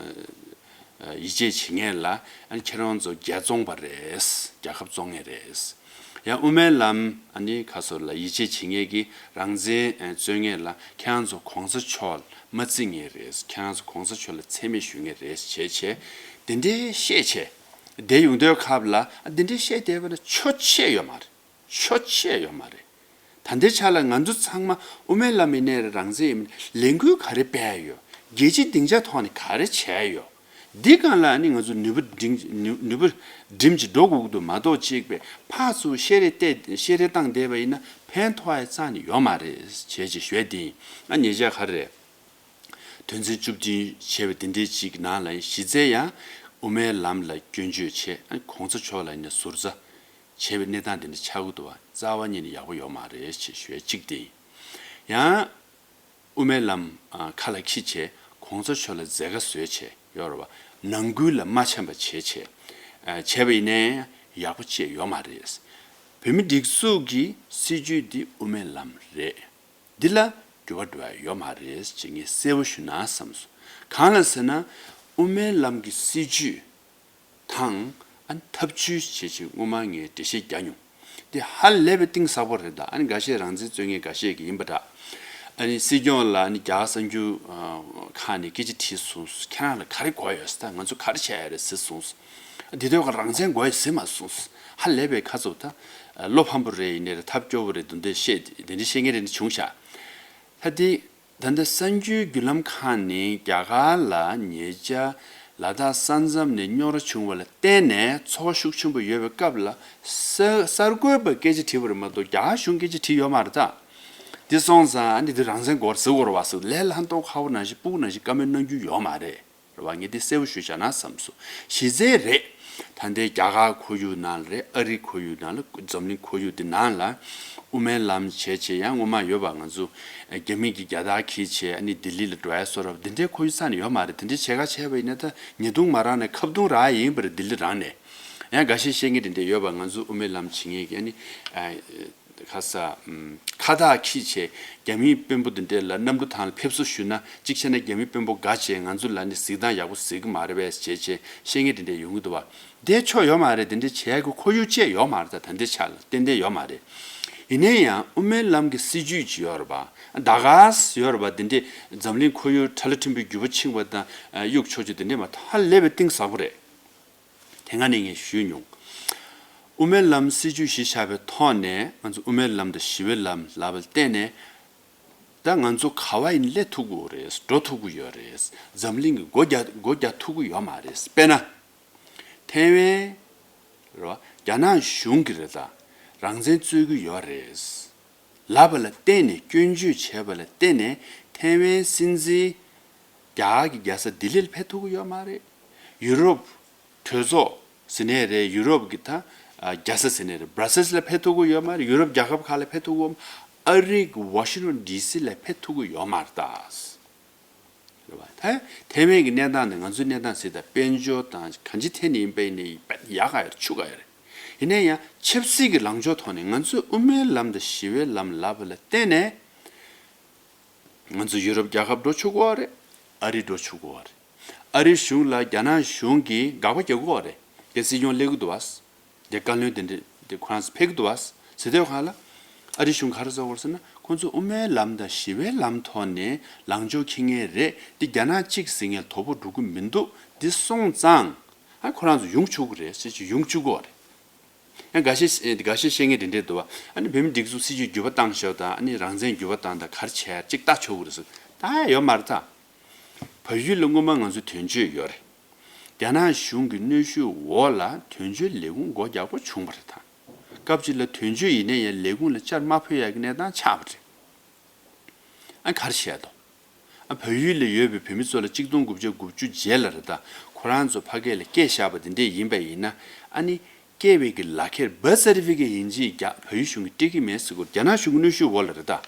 ཨ་ཡིད་ཆེས་བྱེད་མཁན་ལ། ཨ་ནི་ཁྱེད་རང་ཚོ་རྒྱལ་བཙོང་པ་རེད། རྒྱལ་ཁབ་བཙོང་མཁན་རེད། ཡང་དབུ་མའི་ལམ་ཨ་ནི་ཁ་སོ་ལ་ཡིད་ཆེས་བྱེད་མཁན་གྱི་རང་བཙན་ཨ་རྩོད་མཁན་ལ། ཁྱེད་རང་ཚོ་གོང་ས་མཆོག་མ་བརྩི་མཁན་རེད། ཁྱེད་རང་ཚོ་གོང་ས་མཆོག་ལ་མཚན་སྨད་ཞུ་མཁན་རེད་ཞེས་བྱས་དེ་འདྲའི་བཤད་བྱས། བསྡད་ཡོང་དུས་སྐབས་ལ། ཨ་འདི་འདྲའི་བཤད་བསྡད་པ་ན་ཆོ་ཆེ་ཡོད་མ་རེད། ཆོ་ཆེ་ཡོད་མ་རེད། ད་ལྟའི་ཆ་ལ་ང་ཚོ་ཚང་མ་དབུ་མའི་ལམ་ཡིན་ནའི་རེད། རང་བཙན་ཡིན་ནའི་ལས་འགུལ་ག་རེ་སྤེལ་ཡོད། རྒྱལ་སྤྱིའི་སྡིངས་ཆ་ཐོག་ནས་ག་རེ་བྱས་ཡོད། འདི་སྒང་ལ་ཨ་ནི་ང་ཚོ་ནུས་པ་འབྲིང་ནུས་ནུས་པ་སྒྲིམ་གྱིས་འགྲོ་དགོས་ཀྱི་འདུག་མ་གཏོགས་གཅིག་པའི་ཕར་ཚུར་བཤད་རེས་བལྟས། བཤད་རེས་བཏང་བསྡད་པ་ཡིན་ན་ཕན་ཐོགས་ཡ་རྩ་ནས་ཡོད་མ་རེད་བྱས་ཅེས་ཞུ་ཡ་དེ་ཡིན། ཨ་ཉེ་ཆར་ག་རེ་རེད། དོན་ཚན་བཅུ་བདུན་བྱས་པའི་དེ་འདྲའི་ཅིག་ནང་ལ་གཞི་རྩའི་ཡང་དབུ་མའི་ལམ་ལ་སྐྱོན་བརྗོད་བྱས། ཨ་གོང་ས་མཆོག་ལ་ཡིན་ན་ཟུར་ཟ་བྱས་པའི་གནས་སྟངས་དེ་འདྲ་ཆགས་ཀྱི་འདུག་བ། རྩ་བ་ཉིད་ནས་ཡག་པོ་ཡོད་མ་རེད་ཅེས་ཞུ་ཡ་གཅིག་དེ་ཡིན། ཡང་དབུ་མའི་ལམ་ཨ་ཁ་ལ་འཁྱེར་བྱས་གོང་ས་མཆོག་ལ་མཛད་དཀའ་བཟོས་བྱས་ཡོད་རེད་བ། ནང་ཁུལ་ལ་མ་འཆམ་པ་བྱས་བྱས་ཨ་བྱས་པ་ཡིན་ནའི་ཡག་པོ་བྱས་ཡོད་མ་རེད། བོད་མི་སྒྲིག་འཛུགས་ཀྱི་སྲིད་བྱུས་འདི་དབུ་མའི་ལམ་རེད། འདི་ལ་འགྱུར་བ་འགྲོ་ཡ་ཡོད་མ་རེད་ཅེས་ངས་གསལ་པོ་ཞུ་ན་བསམ་སོང་། གང་ལ་ཟེར་ན། དབུ་མའི་ལམ་གྱི་སྲིད་བྱུས་དང་ཨ་ནི་ཐབས་བྱུས་བྱས་བྱས་སྔོན་མ་ངས་འགྲེལ་བཤད་རྒྱག་མྱོང་། འདི་ཧ་ལས་པའི་གཏིང་ཟབ་པོ་རེད་ད། ཨ་ནི་འགའ་ཤས་རང་བཙན་རྩོད་མཁན་འགའ་ཤས་ཀྱི་ཡིན་པ་འདྲ། ཨ་ནི་སྲིད་སྐྱོང་ལ་ཨ་ནི་རྒྱ་གར་གསར་འགྱུར་ཁང་ནས་སྐད་ཆ་དྲིས་སོང་། ཁྱེད་རང་ལ་ག་རེ་དགོས་ཡོད་ཟེར། ད་ང་ཚོ་ག་རེ་བྱས་ཡོད་རེད་ཟེར་སོང་། འདི་དུས་ཀ་རང་བཙན་དགོས་ཡོད་ཟེར་མ་སོང་། ཧ་ལས་པའི་ཁ་ཚོ་ད་བློ་ཕམ་པོ་རེད། ཡིན་ནའི་རེད། ཐབས་སྐྱོ་བོ་རེད། འདུག་འདི་བཤད་འདི་འདྲ་བཤད་མཁན་རེ་འདྲ་བྱུང་ཤག་ད་འདི་ད་ལྟ་གསར་འགྱུར་བརྒྱུད་ལམ་ཁག་ནས་རྒྱ་གར་ལ་ཉེ་ཆར་ལ་དྭགས་ས་མཚམས་ནས་རྙོག་དྲ་བྱུང་བ་ལ་བརྟེན་ནས་ཚོར་བ་ཤུགས་ཆེན་པོ་ཡོད་པའི་སྐབས་ལ། གསར་གསར་འགོད་པ་སྐད་ཆ་དྲིས་པ་རེད་མ་གཏོགས་རྒྱ་གར་གཞུང་སྐད་ཆ་དྲིས་ཡོད་མ་རེད་ད། འདི་སོང་ཙང་ཨ་ནི་འདི་རང་བཙན་དགོས་ཟེར་དགོས་རེད་བ་ཟེར། ལས་སླ་མདོག་ཁ་པོ་ནང་བཞིན་སྤུ་གུ་ནང་བཞིན་བཀའ་མོལ་གནང་རྒྱུ་ཡོད་མ་རེད། རེད་བ། ངས་འདི་གསལ་པོ་ཞུས་བཞག་ན་བསམ་སོང་། གཞི་རྩའི་རེད། ད་ལྟའི་རྒྱ་གར་ཁོར་ཡུག་ནང་ལ་རེད། ཨ་རི་ཁོར་ཡུག་ནང་ལ། འཛམ་གླིང་ཁོར་ཡུག་འདི་ནང་ལ་དབུ་མའི་ལམ་བྱས་བྱས། ཡང་སྔོན་མ་ཡོད་པ། ང་ཚོ་རྒྱ་མི་གིས་རྒྱ་དར་འཁྱེར་བྱས། ཨ་ནི་ལྡི་ལི་ལ་འགྲོ་ཡ་སོགས་རབ་འདི་འདྲའི་ཁོར་ཡུག་རྩ་ནས་ཡོད་མ་རེད། དེ་འདྲའི་བྱེད་ག་བྱས་པ་ཡིན་ན། ད་ཉེས་རྡུང་མ་རག་ནས་ཁ་རྡུང་རག་ཡིན་པ་རེད། ལྡི་ལི་རང་ནས། ཡང་འགའ་ཤས་བཤད་མཁན་དེ་འདྲ་ཡོད་པ། ང་ཚོ་དབུ་མའི་ལམ་བྱེད་མཁན་གྱི། ཨ་ནི་ཁ་ས་ཁ་བཏགས་འཁྱེར་བྱས། རྒྱ་མིའི་དཔོན་པོ་དེ་འདྲ་ལ་གནམ་གྲུ་ཐང་ལ་ཕེབས་བསུ་ཞུས་ན། གཅིག་བྱས་ན་རྒྱ་མིའི་དཔོན་པོ་དགའ་བྱས། ང་ཚོ་ལ་ནི་གཟིགས་སྟངས་ཡག་པོ་གཟིགས་ཀྱི་མ་རེད་པས་བྱས་བྱས་བཤད་མཁན་དེ་འདྲ་ཡོང་གི་འདུག་བ། དེ་ཆོ་ཡོད་མ་རེད། དེ་འདྲ་བྱས་ཀྱི་ཁོར་ཡུག་ཅིག་ཡོད་མ་རེད། ད་ད་ལྟའི་ཆ་ལ་ཏན་ཏན་ཡོད་མ་རེད། ཡིན་ན་ཡང་དབུ་མའི་ལམ་གྱི་སྲིད་ཇུས་ཅིག་ཡོད་རེད་པ། ད་ག་ཡོད་རེད་པ། དེ་འདྲ་འཛམ་གླིང་ཁོར་ཡུག་ཁྲ་ལ་ཁྲིམས་པའི་འགྱུར་བ་ཕྱིན་པ་དང་། ཨ། གཡུག་ཆོག་ཆོག་དེ་འདྲ་མ། ད་ཧ་ལས་པའི་གཏིང་ཟབ་པོ་རེད། དེ་སྔ་ནས་ངས་ཞུས་མྱོང་། དབུ་མའི་ལམ་སྲིད་ཇུས་གཞི་བཞག་པའི་ཐོག་ནས། ང་ཚོ་དབུ་མའི་ལམ་དང་ཞི་བའི་ལམ་ལབ་པ་ལ་བརྟེན་ནས། ད་ང་ཚོ་ག་པར་ཡིན་སླེབས་ཐུབ་ཀྱི་ཡོད་རེད། འགྲོ་ཐུབ་ཀྱི་ཡོད་རེད། འཛམ་གླིང་གི་སྒོ་རྒྱག་སྒོ་རྒྱག་ཐུབ་ཀྱི་ཡོད་མ་རེད། དཔེར་ན། ཐའེ་ཝན་རེད་པ། རྒྱ་ནག་གཞུང་གིས་རེད། ད་རང་བཙན་རྩོད་ཀྱི་ཡོད་རེད་ལབ་པ་ལ་བརྟེན་ནས། སྐྱོན་བརྗོད་བྱས་པ་ལ་བརྟེན་ནས། ཐའེ་ཝན་སྲིད་འཛིན་རྒྱ་གར་གྱི་རྒྱལ་ས་ལྡི་ལི་ལ་ཕེབས་ཐུབ་ཀྱི་ཡོད་མ་རེད། ཡུ་རོབ་གྲོས་ཚོགས་ཟེར་ནའི་རེད། ཡུ་རོབ་ཀྱི་ད་རྒྱལ་ས་ཟེར་ནའི་རེད། བྷ་ར་སེལ་ལ་ཕེབས་ཐུབ་ཀྱི་ཡོད་མ་རེད། ཡུ་རོབ་རྒྱལ་ཁབ་ཁག་ལ་ཕེབས་ཐུབ་ཀྱི་ཡོད་མ། ཨ་རི་གི་ཝ་ཤིང་ཊོན་ཌི་སི་ལ་ཕེབས་ཐུབ་ཀྱི་ཡོད་མ་རེད་ད། རེད་བ། ད་ཐའེ་ཝན་གྱི་གནས་སྟངས་དེ་ང་ཚོའི་གནས་སྟངས་ཟེར། ད་དཔལ་འབྱོར་དང་གང་ཅིའི་ཐད་ནས་ཡིན་པ་ཡིན་ནའི་ཡག་ག་ཡོད་རེད། ཕྱུག་ག་ཡོད་རེད། ཡིན་ན་ཡང་ཆབ་སྲིད་ཀྱི་ལངས་ཕྱོགས་ཐོག་ནས་ང་ཚོས་དབུ་མའི་ལམ་དང་ཞི་བའི་ལམ་ལབ་པ་ལ་བརྟེན་ནས། ང་ཚོ་ཡུ་རོབ་རྒྱལ་ཁབ་འགྲོ་ཆོག་གི་ཡོད་རེད། ཨ་རི་འགྲོ་ཆོག་གི་ཡོད་རེད། ཨ་རི་གཞུང་ལ་རྒྱ་ནག་གཞུང་གིས་དགག་པ་རྒྱག་གི་ཡོད་རེད། དེ་སྲིད་སྐྱོང་སླེབས་ཀྱི་འདུག་བ། དེ་བཀའ་བློན་དེ་འདྲ་དེ་ཁོ་རང་ཚོ་ཕེབས་ཀྱི་འདུག་བ། ཟེར་དུས་སྒང་ལ། ཨ་རི་གཞུང་ག་རེ་ཟེར་གྱི་ཡོད་རེད་ཟེར་ན། ཁོང་ཚོ་དབུ་མའི་ལམ་དང་ཞི་བའི་ལམ་ཐོག་ནས་ལངས་ཕྱོགས་འཁྱེར་མཁན་རེད། འདི་རྒྱ་ནག་གཅིག་ཟེར་མཁན་ལ་དོ་ཕོག་འགྲོ་གི་མི་འདུག་འདི་སོང་ཙང་། ཨ། ཁོ་རང་ཚོ་ཡོང་ཆོག་གི་རེད་ཟེར་གྱི། ཡོང་བཅུག་གི་ཡོད་རེད། ཡང་འགའ་ཤས་འགའ་ཤས་བཤད་མཁན་དེ་འདྲ་འདུག་བ། ཨ་ནི་བོད་མིའི་སྒྲིག་འཛུགས་སྲིད་ཇུས་འགྱུར་བ་བཏང་ཤོག་དང་། ཨ་ནི་རང་བཙན་འགྱུར་བ་བཏང་དང་། ག་རེ་བྱས་ཡ་གཅིག་ལྟ་ཆོག་གི་རེད་ཟེར། ད་ཡོད་མ་རེད་ད། བལ་ཡུལ་ལ་སྔོན་མ་ང་ཚོ་དོན་གཅོད་ཡོད་རེད། རྒྱ་ནག་གཞུང་གི་གནོན་ཤུགས་འོག་ལ་དོན་གཅོད་ལས་ཁུངས་སྒོ་རྒྱག་དགོས་བྱུང་བ་རེད་ད། སྐབས་གཅིག་ལ་དོན་གཅོད་ཡིན་ན་ཡང་ལས་ཁུངས་ལ་བཅར་མ་ཕོད་ཡ་གི་གནས་སྟངས་ཆགས་པ་རེད། ཨ། ག་རེ་བྱས་དོ། ཨ། བལ་ཡུལ་ལ་ཡོད་པའི་བོད་མི་ཚོ་ལ་ཆིག་སྟོང་དགུ་བརྒྱ་དགུ་བཅུ་རྗེས་ལ་རེད་ད། ཁོ་རང་ཚོ་ཕ་གི་ལ་སྐད་བཞག་པ་དེ་འདྲས་ཡིན་པ་ཡིན་ན། ཨ་ནི་སྐྱེས་པའི་གི་ལག་ཁྱེར་བྷར་སར་ཊི་ཕི་ཀེཊ་ཡིན་གཅིག་རྒྱ་བལ་ཡུལ་གཞུང་གིས་སྤྲད་ཀྱི་མེད་ཟེར་གྱི་ཡོད་རེད། རྒྱ་ནག་གཞུང་གི་གནོན་ཤུགས་འོག་ལ་རེད་ད།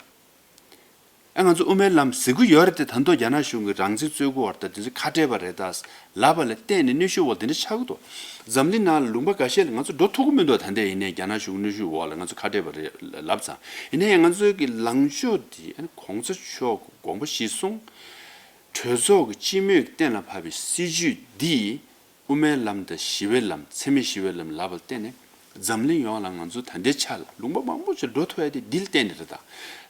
ཨ། ང་ཚོ་དབུ་མའི་ལམ་ཟེར་གྱི་ཡོད་རེད་དེ། ད་དུང་རྒྱ་ནག་གཞུང་གིས་རང་བཙན་རྩོད་ཀྱི་ཡོད་རེད་ད། དེ་ཚོ་ཁ་བྲལ་བ་རེད་ད་ལབ་པ་ལ་བརྟེན་ནས་གནོན་ཤུགས་འོག་དེ་འདྲ་ཆགས་ཀྱི་འདུག་འཛམ་གླིང་ནང་ལ་ལུང་པ་འགའ་ཤས་ལ་ང་ཚོ་འགྲོ་ཐུབ་ཀྱི་མི་འདུག་ད་ལྟ་ཡིན་ནའི་རྒྱ་ནག་གཞུང་གི་གནོན་ཤུགས་འོག་ལ་ང་ཚོ་ཁ་བྲལ་བ་རེད་ལབ་ཙང་། ཡིན་ནའི་ང་ཚོའི་གི་ལངས་ཕྱོགས་དེ། ཨ་ནི་གོང་ས་མཆོག་གི་དགོངས་པ་གཞིར་བཟུང་། གྲོས་ཚོགས་ཀྱི་སྤྱི་མོས་ཀྱིས་གཏན་ལ་ཕབ་པའི་སྲིད་ཇུས་འདི། དབུ་མའི་ལམ་དང་ཞི་བའི་ལམ། འཚེ་མེད་ཞི་བའི་ལམ་ལབ་པ་ལ་བརྟེན་ནས། འཛམ་གླིང་ཡོངས་ལ་ང་ཚོ་ད་ལྟའི་ཆ་ལ་ལུང་པ་མང་པོ་ཞིག་འགྲོ་ཐུབ་ཡ་དེ་འདི་ལ་བརྟེན་ནས་རེད་ད།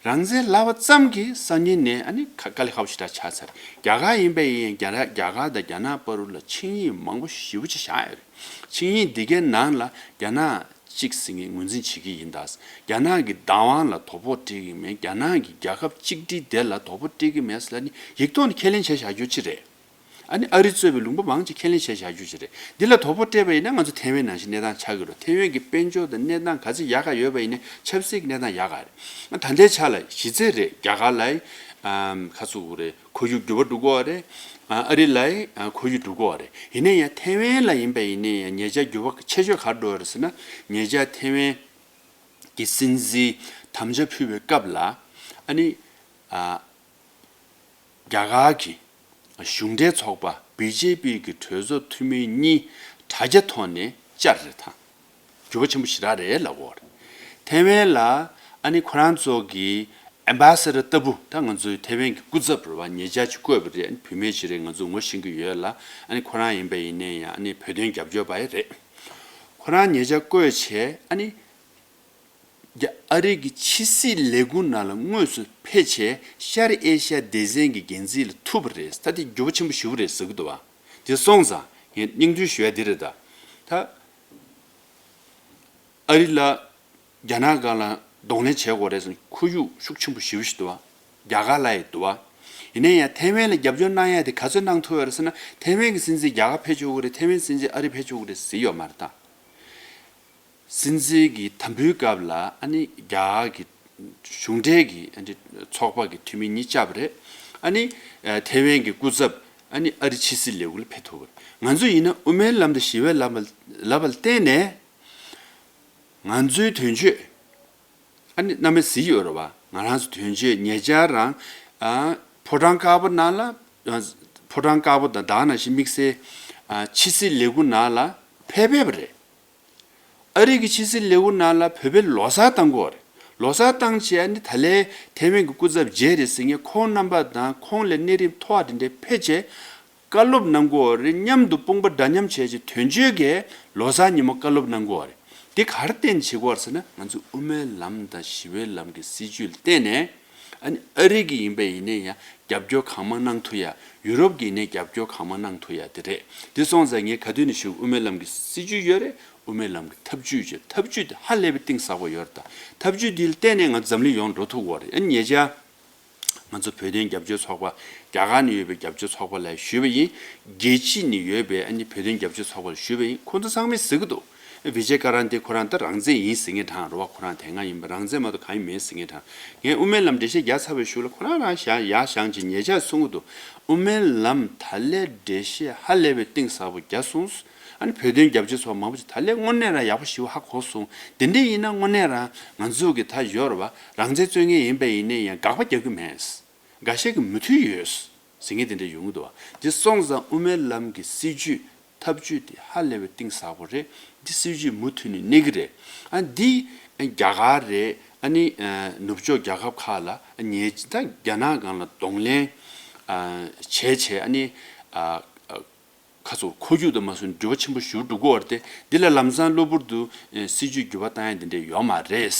རང་བཙན་ལབ་པ་ཙམ་གྱིས་སང་ཉིན་ནས། ཨ་ནི་ཁ་དཀའ་ལས་ཁག་པོ་ཞེ་དྲག་ཆགས་ཚར། རྒྱ་གར་ཡིན་པ་ཡིན་ཡང་། རྒྱ་རྒྱ་གར་དང་རྒྱ་ནག་བར་དུ་ལ་ཆིངས་ཡིག་མང་པོ་ཞེ་པོ་ཅིག་བཞག་ཡོད་རེད། ཆིངས་ཡིག་འདི་གའི་ནང་ལ་རྒྱ་ནག་གཅིག་ཟེར་མཁན་ངོས་འཛིན་བྱེད་ཀྱི་ཡིན་ད། རྒྱ་ནག་གི་བདག་དབང་ལ་དོ་ཕོག་སྤྲད་ཀྱི་མེད། རྒྱ་ནག་གི་རྒྱལ་ཁབ་གཅིག་སྒྲིལ་དེ་ལ་དོ་ཕོག་སྤྲད་ཀྱི་མེད་ཟེར་ལ་ནི་ཡིག་ཐོག་ནས་ཁས་ལེན་བྱས་བཞག་རྒྱུ་ཅིག་རེད། ཨ་ནི་ཨ་རི་གཙོས་པའི་ལུང་པ་མང་ཆེ་ཁས་ལེན་བྱས་བཞག་རྒྱུ་ཅིག་རེད། འདི་ལ་དོ་ཕོག་སྤྲད་པ་ཡིན་ན། ང་ཚོ་ཐའེ་ཝན་ནང་བཞིན་གནས་སྟངས་ཆགས་ཀྱི་རེད། ཐའེ་ཝན་གྱི་དཔལ་འབྱོར་དང་གནས་སྟངས་ག་ཚོད་ཡག་ག་ཡོད་པ་ཡིན་ནའི་ཆབ་སྲིད་ཀྱི་གནས་སྟངས་ཡག་ག་རེད། ད་ལྟའི་ཆ་ལ་གཞི་རྩ་རེད། རྒྱ་གར་ལ། ཨམ། ཁ་ཚུགས་རེད། ཁོར་ཡུག་འགྱུར་བ་འགྲོ་གི་ཡོད་རེད། ཨ། ཨ་རི་ལ་ཡང་ཁོར་ཡུག་འགྲོ་གི་ཡོད་རེད། ཡིན་ན་ཡང་ཐའེ་ཝན་ལ་ཡིན་པ་ཡིན་ན་ཡང་ཉེ་ཆར་འགྱུར་བ་ཆེ་ཤོས་ག་རེ་འགྲོ་ཡོད་རེད་ཟེར་ན། ཉེ་ཆར་ཐའེ་ཝན་གྱི་སྲིད་འཛིན་དམ་བཅའ་ཕུལ་བའི་སྐབས་ལ། ཨ་ནི། ཨ། རྒྱ་གར་གྱི་གཞུང་འབྲེལ་ཚོགས་པ་བི་ཇེ་པི་གི་གྲོས་ཚོགས་འཐུས་མི་གཉིས་དྲ་རྒྱ་ཐོག་ནས་བཅར་རེད་ད། འགྱུར་བ་ཆེན་པོ་ཞེ་དྲག་རེད་ལབ་ཀྱི་ཡོད་རེད། ཐའེ་ཝན་ལ། ཨ་ནི་ཁོ་རང་ཚོ་གི་ཨེམ་བྷ་ས་ཌར་ལྟ་བུ། ད་ང་ཚོའི་ཐའེ་ཝན་གྱི་སྐུ་ཚབ་རེད་བ། ཉེ་ཆར་ཅིག་བསྐོས་པ་རེད། ཨ་ནི་བུད་མེད་ཅིག་རེད། ང་ཚོ་ངོ་ཤེས་ཀྱི་ཡོད་ལ། ཨ་ནི་ཁོ་རང་ཡིན་པ་ཡིན་ན་ཡང་། ཨ་ནི་བོད་དོན་རྒྱབ་སྐྱོར་པ་ཡང་རེད། ཁོ་རང་ཉེ་ཆར་བསྐོས་བྱས། ཨ་ནི། རྒྱ། ཨ་རི་གི་ཕྱི་སྲིད་ལས་ཁུངས་ནང་ལ་དངོས་སུ་ཕེབས་བྱས། ཤར་ཨེ་ཤ་ཡ་སྡེ་ཚན་གྱི་འགན་འཛིན་ལ་ཐུག་པ་རེད། ད་དེ་འགྱུར་བ་ཆེན་པོ་ཞེ་པོ་རེད་ཟེར་གྱི་འདུག་བ། དེ་སོང་ཙང་ངས་སྙིང་བསྡུས་ཞུ་ཡ་འདི་རེད་ད། ད་ཨ་རི་ལ་རྒྱ་ནག་སྒང་ལ་གདོང་ལེན་བྱེད་དགོས་རེད་ཟེར་ན་ཁོར་ཡུག་ཤུགས་ཆེན་པོ་ཞེ་པོ་ཞིག་འདུག་བ། རྒྱ་གར་ལ་ཡང་འདུག་བ། ཡིན་ན་ཡང་ཐའེ་ཝན་ལ་རྒྱབ་སྐྱོར་གནང་ཡ་དེ་ག་ཚོད་གནང་ཐུབ་ཡོད་རེད་ཟེར་ན། ཐའེ་ཝན་གྱི་སྲིད་འཛིན་རྒྱ་གར་ཕེབས་ཆོག་གི་རེད། ཐའེ་ཝན་སྲིད་འཛིན་ཨ་རི་ཕེབས་ཆོག་གི་རེད་ཟེར་ཡོད་མ་རེད་ད། སྲིད་འཛིན་གྱི་དམ་འབུལ་སྐབས་ལ། ཨ་ནི་རྒྱ་གར་གྱི་གཞུང་འབྲེལ་གྱི། ཨ་ནི་ཚོགས་པ་གི་འཐུས་མི་གཉིས་བཅར་བ་རེད། ཨ་ནི་ཨ་ཐའེ་ཝན་གྱི་སྐུ་ཚབ་ ཨ་ནི་ཨ་རི་ཕྱི་སྲིད་ལས་ཁུངས་ལ་ཕེབས་ཐུབ་པ་རེད། ང་ཚོ་ཡིན་ན་དབུ་མའི་ལམ་དང་ཞི་བའི་ལམ་ལ་བརྟེན་ནས་ང་ཚོའི་དོན་གཅོད། ཨ་ནི་གནམ་མེད་ས་མེད་ཡོད་རེད་བ། ང་རང་ཚོ་དོན་གཅོད་ཉེ་ཆར་རང་ཨ་ཕོ་བྲང་དཀར་པོ་ནང་ལ་ཨ་ཕོ་བྲང་དཀར་པོ་དང་ད་ག་ནང་བཞིན་དམིགས་བསལ་ཨ་ཕྱི་སྲིད་ལས་ཁུངས་ནང་ལ་ཕེབས་ཕེབས་པ་རེད། ཨ་རི་གི་ཕྱི་སྲིད་ལས་ཁུངས་ནང་ལ་བོད་པའི་ལོ་གསར་བཏང་གི་ཡོད་རེད། ལོ་གསར་བཏང་བྱས་ཨ་ནི་ད་ལན་ཐའེ་ཝན་གྱི་སྐུ་ཚབ་མཇལ་རེད་ཟེར་མཁན་ཁོང་རྣམ་པ་དང་ཁོང་ལས་གནས་རིམ་མཐོ་བ་དེ་འདྲས་ཕེབས་བྱས། བཀའ་སློབ་གནང་གི་ཡོད་རེད། མཉམ་དུ་དཔུང་པ་འདྲ་མཉམ་བྱས་བྱས་དོན་གཅོད་ཀྱིས་ལོ་གསར་ཉིན་མོ་བཀའ་སློབ་གནང་གི་ཡོད་རེད། འདི་ག་རེ་བརྟེན་བྱེད་ཀྱི་ཡོད་རེད་ཟེར་ན་ང་ཚོ་དབུ་མའི་ལམ་དང་ཞི་བའི་ལམ་གྱི་སྲིད་བྱུས་ལ་བརྟེན་ནས་ཨ་ནི་ཨ་རི་གི་ཡིན་པ་ཡིན་ནའི་ཡང་རྒྱབ་སྐྱོར་གང་མང་གནང་ཐུབ་ཡ། ཡུ་རོབ་ཀྱི་ཡིན་ནའི་རྒྱབ་སྐྱོར་གང་མང་གནང་ཐུབ་ཡ་དེ་རེད། དེ་སོང་ཙང་ངས་ག་དུས་ནས་ཞུ་དབུ་མའི་ལམ་གྱི་སྲིད་བྱུས་ཡོད་རེད། དབུ་མའི་ལམ་གྱི་ཐབས་ཇུས་བྱས། ཐབས་ཇུས་དེ་ཧ་ལས་པའི་གཏིང་ཟབ་པོ་ཡོད་རེད་ད། ཐབས་ཇུས་འདི་ལ་བརྟེན་ནས་ང་འཛམ་གླིང་ཡོངས་འགྲོ་ཐུབ་ཀྱི་ཡོད་རེད། ཨ་ནི་ཉེ་ཆར། ང་ཚོ་བོད་དོན་རྒྱབ་སྐྱོར་ཚོགས་པ། རྒྱ་གར་ནས་ཡོད་པའི་རྒྱབ་སྐྱོར་ཚོགས་པ་ལ་ཞུས་པ་ཡིན། རྒྱལ་སྤྱི་ནས་ཡོད་པའི་ཨ་ནི་བོད་དོན་རྒྱབ་སྐྱོར་ཚོགས་པ་ལ་ཞུས་པ་ཡིན། ཁོང་ཚོ་ཚང་མས་ཟེར་གྱི་འདུག། བི་ཇེ་ཀ་རན་ཏི་ཁོ་རང་ད་རང་བཙན་ཡིན་ཟེར་མཁན་གྲས་རེད་བ། ཁོ་རང་དེ་སྔ་ཡིན་པ་རང་བཙན་མ་གཏོགས་གང་ཡང་མེད་ཟེར་མཁན་གྲས། ངས་དབུ་མའི་ལམ་འགྲེལ་བཤད་རྒྱག་ཚར་བའི་གཞུག་ལ་ཁོ་རང་རང་ཞག་ཡར་བཞེངས་བྱས་ཉེ་ཆར་གསུང་གི་འདུག། དབུ་མའི་ལམ་ད་ལས་འགྲེལ་བཤད་ཧ་ལས་པའི་གཏིང་ཟབ་པོ་རྒྱག་སོང་། ཨ་ནི་བོད་དོན་རྒྱབ་སྐྱོར་ཚོགས་མང་པོ་ཞིག་ད་ལས་དངོས་གནས་རང་ཡག་པོ་ཞེ་པོ་ཧ་གོ་སོང་། དེ་འདྲ་ཡིན་ན་དངོས་གནས་རང་ང་ཚོ་གི་ད་ཡོད་རེད་བ། རང་བཙན་རྩོད་མཁན་ཡིན་པ་ཡིན་ནའི་ཡང་དགག་པ་རྒྱག་རྒྱུ་མེད། འགའ་ཤས་ཀྱིས་མོས་མཐུན་ཡོད་ཟེར་མཁན་དེ་འདྲ་ཡོང་གི་འདུག་བ། འདི་སོང་ཙང་དབུ་མའི་ལམ་གྱི་སྲིད་བྱུས་ཐབས་བྱུས་དེ་ཧ་ལས་པའི་གཏིང་ཟབ་པོ་རེད། འདི་སྲིད་བྱུས་མུ་མཐུད་ནས་གནས་ཀྱི་རེད། ཨ་འདི་རྒྱ་གར་རེད། ཨ་ནི་ནུབ་ཕྱོགས་རྒྱལ་ཁབ་ཁག་ལ་ཉེ་ད་རྒྱ་ནག་སྒང་ལ་གདོང་ལེན་བྱས་བྱས། ཨ་ནི། ཁ་ཚུར་ཁོར་ཡུག་དང་མ་སོན་འགྱུར་བ་ཆེན་པོ་ཞིག་འགྲོ་གི་ཡོད་རེད་དེ། འདི་ལ་ལམ་སང་གློ་བུར་དུ་ཨེ་སྲིད་ཇུས་འགྱུར་བ་བཏང་ཡ་འདི་འདྲ་ཡོད་མ་རེད།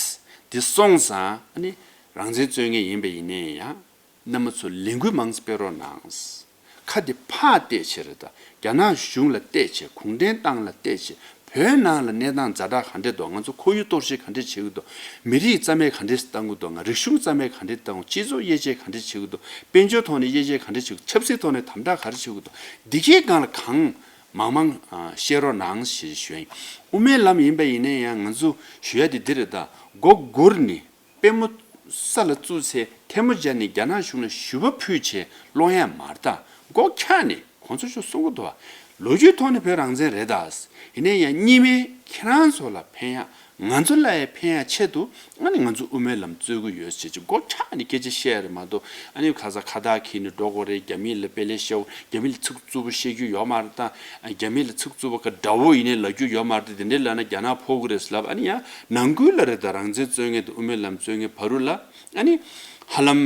འདི་སོང་ཙང་ཨ་ནི་རང་བཙན་རྩོད་མཁན་ཡིན་པ་ཡིན་ནའི་ཡང་རྣམ་པ་ཚོ་ལས་འགུལ་མང་སྤེལ་རོགས་གནང་། ཁ་འདི་ཕར་བལྟས་བྱས་རེད་ད། རྒྱ་ནག་གཞུང་ལ་བལྟས་བྱས། གུང་ཁྲན་ཏང་ལ་བལྟས་བྱས། བོད་ནང་ལ་གནས་སྟངས་ཛ་དྲག་ག་འདྲས་འདུག། ང་ཚོ་ཁོར་ཡུག་གཏོར་བཤིག་ག་འདྲས་བྱེད་ཀྱི་འདུག། མི་རིགས་རྩ་མེད་ག་འདྲས་བཏང་གི་འདུག། ང་རིག་གཞུང་རྩ་མེད་ག་འདྲས་བཏང་། སྤྱི་ཚོགས་དབྱེ་འབྱེད་ག་འདྲས་བྱེད་ཀྱི་འདུག། དཔལ་འབྱོར་ཐོག་ནས་དབྱེ་འབྱེད་ག་འདྲས་བྱེད་ཀྱི་འདུག། ཆབ་སྲིད་ཐོག་ནས་དམ་དྲག་ག་རེ་བྱེད་ཀྱི་འདུག། འདི་གའི་སྒང་ལ་གང་མང་མང་ཨ་བཤད་རོགས་གནང་ཞེས་ཞུ་ཡིན། དབུ་མའི་ལམ་ཡིན་པ་ཡིན་ན་ཡང་ང་ཚོ་ཞུ་ཡ་དེ་འདི་རེད་ད། མགོ་སྒུར་ནས་པུས་མོ་ས་ལ་བཙུགས་ཚེ་ཐལ་མོ་སྦྱར་ནས་རྒྱ་ནག་གཞུང་ལ་ཞུ་བ་ཕུལ་བྱས་སློང་ཡ་མ་རེད་ད། མགོ་འཁྱག་ནས། གོང་ས་མཆོག་གསུང་གི་འདུག་བ། ལོ་རྒྱུས་ཐོག་ནས་བོད་རང་བཙན་རེད་ད། ཡིན་ན་ཡང་གཉིས་སྨན་ཁྱེད་རང་ཚོ་ལ་ཕན་ཡག། ང་ཚོ་ལ་ཡང་ཕན་ཡག་ཆེད་དུ་ཨ་ནི་ང་ཚོ་དབུ་མའི་ལམ་རྩོད་ཀྱི་ཡོད་ཟེར་གྱི་མགོ་འཁྱག་ནས་སྐད་ཆ་བཤད་རེད་མ་གཏོགས། ཨ་ནི་ཁ་ས་ཁ་བཏགས་འཁྱེར་ནས་འགྲོ་དགོས་རེད། རྒྱ་མི་ལ་དཔེ་ལེགས་བཤད། རྒྱ་མི་ལ་ཚིག་རྩུབ་པོ་བཤད་རྒྱུ་ཡོད་མ་རེད་ད། རྒྱ་མི་ལ་ཚིག་རྩུབ་པོ་ག་འདྲ་བོ་ཡིན་ནའི་ལབ་རྒྱུ་ཡོད་མ་རེད་དེ། དེ་འདྲའི་ལབ་ན་རྒྱ་ནག་ཕོག་གི་རེད་ལབ། ཨ་ནི་ཡང་ནང་ཁུལ་ལ་རེད་ད། རང་བཙན་རྩོད་མཁན་དང་དབུ་མའི་ལམ་རྩོད་མཁན་བར་དུ་ལ་ཨ་ནི་ཧ་ལམ་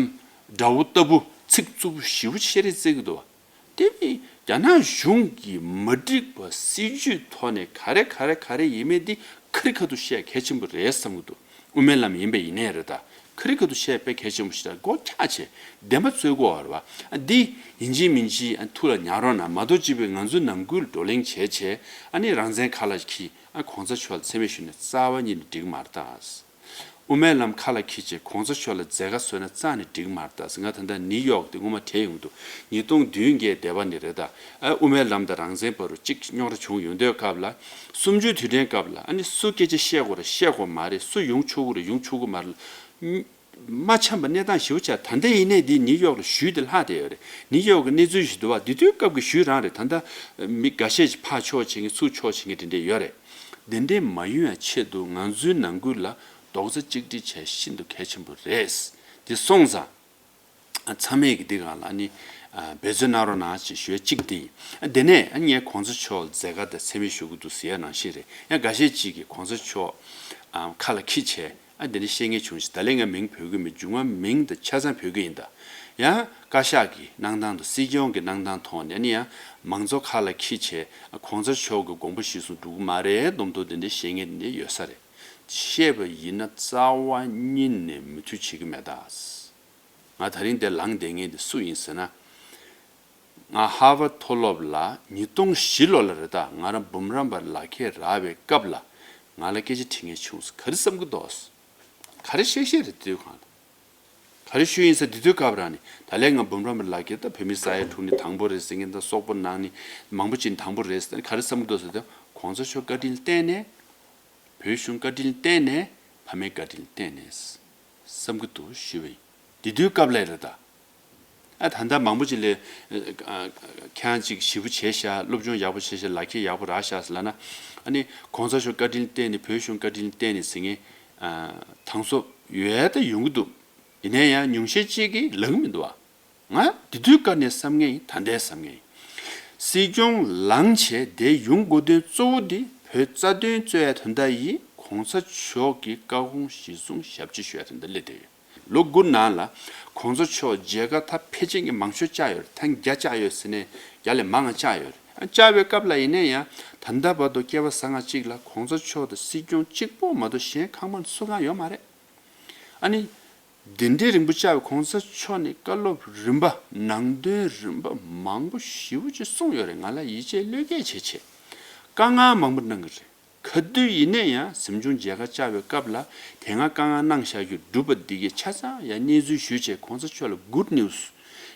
དགྲ་བོ་ལྟ་བུ་ཚིག་རྩུབ་པོ་ཞེ་པོ་བཤད་རེས་རྩེད་ཀྱི་འདུག་བ། དེ་བས་རྒྱ་ནག་གཞུང་གིས་མ་འགྲིག་པ་སྲིད་ཇུས་ཐོག་ནས་ག་རེ་ག་རེ་ག་རེ་ཡིན་མིན་འདི་ཁ་རི་ཁ་ཐུག་བཤད་གལ་ཆེན་པོ་རེད་བསམ་གྱི་འདུག། དབུ་མའི་ལམ་ཡིན་པ་ཡིན་ནའི་རེད་ད། ཁ་རི་ཁ་ཐུག་བཤད་དཔེ་གལ་ཆེན་པོ་ཞིག་རེད། མགོ་འཁྱག་བྱས་བདེན་པ་རྩོད་དགོས་པ་རེད་བ། འདི་ཡིན་གཅིག་མིན་གཅིག་ཐུགས་ལ་ཉར་རོགས་གནང་། མ་གཏོགས་ཅིག་པའི་ང་ཚོའི་ནང་ཁུལ་བགྲོ་གླེང་བྱས་བྱས་ཨ་ནི་རང་བཙན་ཁ་ལ་འཁྱེར། ཨ་གོང་ས་མཆོག་ལ་མཚན་སྨད་ཞུས་ནས་རྩ་བ་ཉིད་ནས་འགྲིག་མ་རེད་ད། དབུ་མའི་ལམ་ཁ་ལ་འཁྱེར་བྱས་གོང་ས་མཆོག་ལ་མཛད་དཀའ་བཟོས་ན་རྩ་ནས་འགྲིག་མ་རེད་ད། ང་ད་ལྟ་ནིའུ་ཡོག་དེ་སྔོན་མ་བྲལ་ཡོང་འདུག། ཉིས་སྟོང་བདུན་བརྒྱད་འདས་པ་ནས་རེད་ད། ཨ་དབུ་མའི་ལམ་དང་རང་བཙན་བར་དུ་གཅིག་རྙོག་དྲ་བྱུང་ཡོང་དུས་སྐབས་ལ། གསུམ་བཅུའི་དུས་དྲན་སྐབས་ལ་ཨ་ནི་སུ་སྐད་ཆ་བཤད་དགོས་རེད་བཤད་དགོས་མ་རེད། སུ་ཡོང་ཆོག་གི་རེད་ཡོང་ཆོག་གི་མ་རེད། མ་འཆམ་པ་གནས་སྟངས་ཞེ་པོ་ཆགས། ད་ལྟ་ཡིན་ནའི་འདི་ནིའུ་ཡོག་ལ་ཞུས་དེ་ལྷག་བསྡད་ཡོད་རེད། ནིའུ་ཡོག་གི་གནས་ཚུལ་ཞིག་འདུག་བ། འདི་དུས་སྐབས་ཀྱི་ཞུས་རང་རེད། ད་ལྟ་མི་འགའ་ཤས་ཀྱིས་ཕར་ཕྱོགས་བྱེད་མཁན་ཚུར་ཕྱོགས་བྱེད་མཁན་དེ་འདྲས་ཡོད་རེད། དེ་འདྲས་མ་ཡོང་ཡ་ཆེད་དུ་ང་ཚོའི་ནང་ཁུལ་ལ་རྡོག་རྩ་གཅིག་སྒྲིལ་བྱས་ཤིན་ཏུ་གལ་ཆེན་པོ་རེད། དེ་སོང་ཙང་། ཚང་མས་ཀྱི་འདི་སྒང་ལ་ཨ་ནི་འབད་བརྩོན་གནང་རོགས་གནང་ཞེས་ཞུ་ཡ་གཅིག་དེ་ཡིན། དེ་ནས་ཨ་ངས་གོང་ས་མཆོག་མཛད་དཀའ་དང་མཚན་སྨད་ཞུ་གི་འདུག་ཟེར་ཡ་ནང་བཞིན་རེད། ཡང་འགའ་ཤས་ཅིག་གིས་གོང་ས་མཆོག་ཁ་ལ་འཁྱེར་བྱས་ཨ་འདི་འདྲ་བཤད་མཁན་བྱུང་ཞིང་། ད་ལན་ང་མིང་འབོད་ཀྱི་མེད། རྒྱུ་མཚན་མིང་དེ་ཆ་ཚང་འབོད་ཀྱི་ཡིན་ད། ཡང་བཀའ་ཤག་གི་གནང་སྟངས་དང་སྲིད་སྐྱོང་གི་གནང་སྟངས་ཐོག་ནས་ཨ་ནི་ཡང་མང་གཙོ་ཁ་ལ་འཁྱེར་བྱས་གོང་ས་མཆོག་གི་དགོངས་པ་གཞིར་བཟུང་འགྲོ་གི་མ་རེད་སྡོམ་ཐོག་དེ་འདྲ་བཤད་མཁན་དེ་འདྲ་ཡོད་ས་རེད། བཤད་པ་ཡིན་ན་རྩ་བ་ཉིད་ནས་མོས་མཐུན་བྱེད་ཀྱི་མེད་ད། ང་དེ་རིང་འདིར་ལངས་བསྡད་མཁན་དེ་སུ་ཡིན་ཟེར་ན། ང་ཧར་ཝརཌ་མཐོ་སློབ་ལ་ཉིས་སྟོང་བཞི་ལོ་ལ་རེད་ད། ང་རང་འབུམ་རམས་པ་ལག་ཁྱེར་རག་པའི་སྐབས་ལ་ང་ལ་སྐད་ཆ་དྲི་མཁན་བྱུང་སོང་། ག་རེ་བསམ་གྱི་འདུག། ག་རེ་བཤད་བཤད་རེད་དུས་གང་ལ། ག་རེ་ཞུ་ཡིན་ཟེར་དེ་དུས་སྐབས་རང་ནས་ད་ལན་ང་འབུམ་རམས་པ་ལག་ཁྱེར་ད་བོད་མི་ས་ཡ་དྲུག་ནས་དང་པོ་རེད་ཟེར་མཁན་ད་སོག་པོ་ནང་ནས་མང་པོ་ཅིག་ནས་དང་པོ་རེད་ཟེར། ག་རེ་བསམ་གྱི་འདུག་ཟེར་དུས་གོང་ས་མཆོག་བཀའ་དྲིན་བརྟེན་ནས། བོད་གཞུང་བཀའ་དྲིན་བརྟེན་ནས། ཕ་མའི་བཀའ་དྲིན་བརྟེན་ནས་བསམ་གྱི་འདུག་ཞུས་པ་ཡིན། དེ་དུས་སྐབས་ལ་རེད་ད། ཨ་ད་ལྟ་མང་པོ་ཅིག་ལས་ཨ་ཁྱེད་རང་ཅིག་ཞེ་པོ་བྱས་ཤག་སློབ་སྦྱོང་ཡག་པོ་བྱས་ཤག་ལག་ཁྱེར་ཡག་པོ་རག་ཤག་ཟེར་ལབ་ན། ཨ་ནི་གོང་ས་མཆོག་བཀའ་དྲིན་བརྟེན་ནས་བོད་གཞུང་བཀའ་དྲིན་བརྟེན་ནས་ཟེར་མཁན་ཨ་དང་སོ་ཡོད་ད་ཡོང་གི་འདུག་ཡིན་ན་ཡང་ཉུང་ཤས་ཅིག་གིས་ལབ་ཀྱི་མི་འདུག་བ། ང་དེ་དུས་ཀ་ནས་བསམ་མཁན་ཡིན། ད་ལྟའི་བསམ་མཁན་ཡིན། སྲིད་སྐྱོང་ལངས་བྱས་དེ་ཡོང་དགོས་དོན་གཙོ་བོ་འདི་བོད་རྩ་དོན་རྩོད་ཡ་དོན་དག་ཡིན། གོང་ས་མཆོག་གི་བཀའ་དགོངས་གཞིར་བཟུང་ཞབས་ཕྱི་ཞུ་ཡ་དོན་དག་སླེབས་བསྡད་ཡོད། ལོ་དགུ་ནང་ལ་གོང་ས་མཆོག་མཇལ་ཁ་ད་ཕལ་ཆེར་གྱི་མང་ཤོས་བཅར་ཡོད་རེད། ཐེངས་བརྒྱ་བཅར་ཡོད་ཟེར་ནས་བརྒྱ་ལས་མང་ང་བཅར་ཡོད་རེད། ཨ་བཅར་བའི་སྐབས་ལ་ཡིན་ན་ཡང་ད་ལྟ་བར་དུ་སྐལ་བ་བཟང་ང་གཅིག་ལ་གོང་ས་མཆོག་དང་སྲིད་སྐྱོང་གཅིག་པོ་མ་གཏོགས་གཞན་ཁང་པ་ནས་སུ་གང་ཡོད་མ་རེད། ཨ་ནི། གདན་འདྲེན་རིང་པོ་བཅར་བའི་གོང་ས་མཆོག་ནས་བཀའ་སློབ་རིམ་པ་ནང་དོན་རིམ་པ་མང་པོ་ཞེ་པོ་ཅིག་གསུངས་ཡོད་རེད། ང་ལ་ཡིད་ཆེས་བློས་འགེལ་བྱེད་ཆེད་དཀའ་ངལ་མང་པོ་གནང་གི་རེད། ག་དུས་ཡིན་ན་ཡང་གཟིམ་ཆུང་མཇལ་ཁ་བཅར་བའི་སྐབས་ལ་དེ་སྔ་དཀའ་ངལ་གནང་བཞག་རྒྱུ་སྒྲུབ་པ་འདི་གས་ཆ་ཚང་ཡང་གནས་ཚུལ་ཞུས་བྱས་གོང་ས་མཆོག་ལ་good news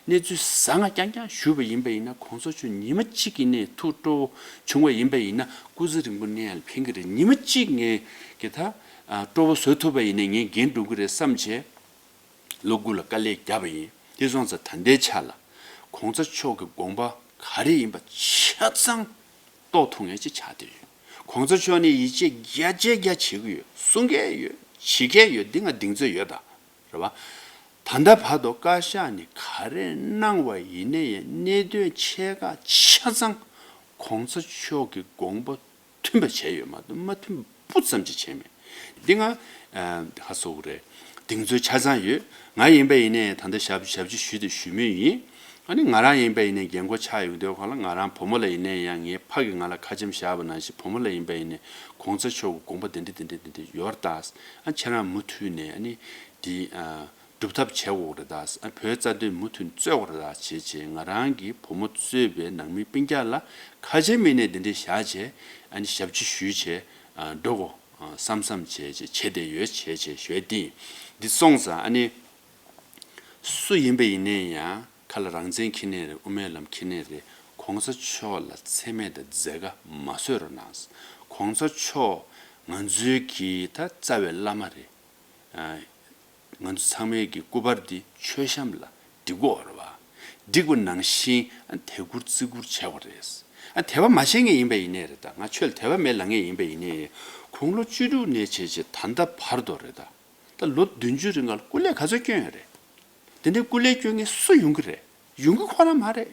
གནས་ཚུལ་བཟང་ང་རྐྱང་རྐྱང་ཞུས་པ་ཡིན་པ་ཡིན་ན་གོང་ས་མཆོག་ཉི་མ་གཅིག་གི་ནས་ཐུགས་སྤྲོ་བོ་བྱུང་བ་ཡིན་པ་ཡིན་ན་སྐུ་ཚེ་རིང་པོ་གནས་ཡ་ལ་ཕན་གི་རེད། ཉི་མ་གཅིག་ངས་གི་ད་སྤྲོ་བོ་བཟོ་ཐུབ་པ་ཡིན་ན་ངས་འགན་སྒྲུབ་གི་རེད་བསམ་བྱས། ལོ་དགུ་ལ་དཀའ་ལས་བརྒྱབ་པ་ཡིན། དེ་སོང་ཙང་ད་ལྟའི་ཆ་ལ་གོང་ས་མཆོག་གི་དགོངས་པ་ག་རེ་ཡིན་པ་ཆ་ཚང་རྟོགས་ཐུབ་མཁན་ཅིག་ཆགས་བསྡད་ཡོད། གོང་ས་མཆོག་ནས་ཡིད་ཆེས་བརྒྱ་ཆའི་བརྒྱ་བྱེད་ཀྱི་ཡོད། གསུང་གི་ཡོད། བྱེད་མཁན་ཡོད། འདི་ང་གདེང་ཚོད་ཡོད་ད། རེད་བ། ད་ལྟ་བར་དུ་བཀའ་ཤག་ནས་ག་རེ་གནང་བ་ཡིན་ན་ཡང་གནད་དོན་ཆེ་ཁག་ཆ་ཚང་གོང་ས་མཆོག་གི་དགོངས་པ་མཐུན་པ་བྱས་ཡོད་མ་གཏོགས་མ་མཐུན་པ་སྤུ་ཙམ་ཅིག་བྱས་མེད། འདི་ང་ཧ་སོ་གི་རེད། གདེང་ཚོད་ཆ་ཚང་ཡོད། ང་ཡིན་པ་ཡིན་ནའི་ད་ལྟ་ཞབས་ཞབས་ཕྱི་ཞུས་ཏེ་ཞུ་མུས་ཡིན། ཨ་ནི་ང་རང་ཡིན་པ་ཡིན་ནའི་རྒན་གོག་ཆགས་ཡོང་དུས་གང་ལ་ང་རང་བུ་མོ་ལ་ཡིན་ནའི་ཡང་ངའི་ཕ་གིས་ང་ལ་ཁ་ཆེམས་བཞག་པ་ནང་བཞིན་བུ་མོ་ལ་ཡིན་པ་ཡིན་ནའི་གོང་ས་མཆོག་གི་དགོངས་པ་འདི་འདྲ་འདི་འདྲ་འདི་འདྲ་ཡོད་རེད་ད། ཨ་ཁྱེད་རང་མུ་མཐུད་ནས་ཨ་ནི་འདི་ཨ། སྒྲུབ་ཐབས་བྱེད་དགོས་རེད་ད། ཨ་བོད་རྩ་དོན་མུ་མཐུད་རྩོད་དགོས་རེད་ད་བྱས་བྱས་ང་རང་གི་བུ་མོ་གཙོས་པའི་ནང་མི་སྤུན་ཀྱག་ལ་ཁ་ཆེམས་མིན་ནས་འདི་འདྲས་བཞག་བྱས་ཨ་ནི་ཞབས་ཕྱི་ཞུས་བྱས་ཨ་འགྲོ་དགོས་ཨ་བསམ་བསམ་བྱས་བྱས་བྱས་བསྡད་ཡོད་བྱས་བྱས་ཞུས་ཏེ། འདི་སོང་ཙང་ཨ་ནི་སུ་ཡིན་པ་ཡིན་ནའི་ཡང་ཁ་ལ་རང་བཙན་འཁྱེར་ནའི་རེད། དབུ་མའི་ལམ་འཁྱེར་ནའི་རེད། གོང་ས་མཆོག་ལ་མཚན་སྨད་དང་འཛེར་ཁ་མ་བཟོས་རོགས་གནང་། གོང་ས་མཆོག་ང་ཚོའི་གི་ད་རྩ་བའི་བླ་མ་རེད། ཨ་ང་ཚོ་ཚང་མའི་གི་སྐུ་པར་འདི་མཆོད་བཤམས་ལ་འབྲི་དགོས་རེད་བ། འགྲིག་པ་ནང་བཞིན་ཨ་དད་བཀུར་བརྩི་བཀུར་བྱེད་དགོས་རེད། ཨ་དད་པ་མ་བྱེད་མཁན་ཡིན་པ་ཡིན་ནའི་རེད་ད། ང་ཆོས་ལ་དད་པ་མེད་ལབ་མཁན་ཡིན་པ་ཡིན་ནའི་དགུང་ལོ་བཅུ་དྲུག་ནས་བྱས་བྱས་ད་ལྟ་བར་དུ་རེད་ད། ད་ལོ་བདུན་ཅུ་རིང་ལ་སྐུ་ལས་ག་ཚོད་བསྐྱོན་ཡོད་རེད། དེ་འདྲའི་སྐུ་ལས་བསྐྱོན་མཁན་སུ་ཡོང་གི་རེད། ཡོང་གི་ཁོ་རང་མ་རེད།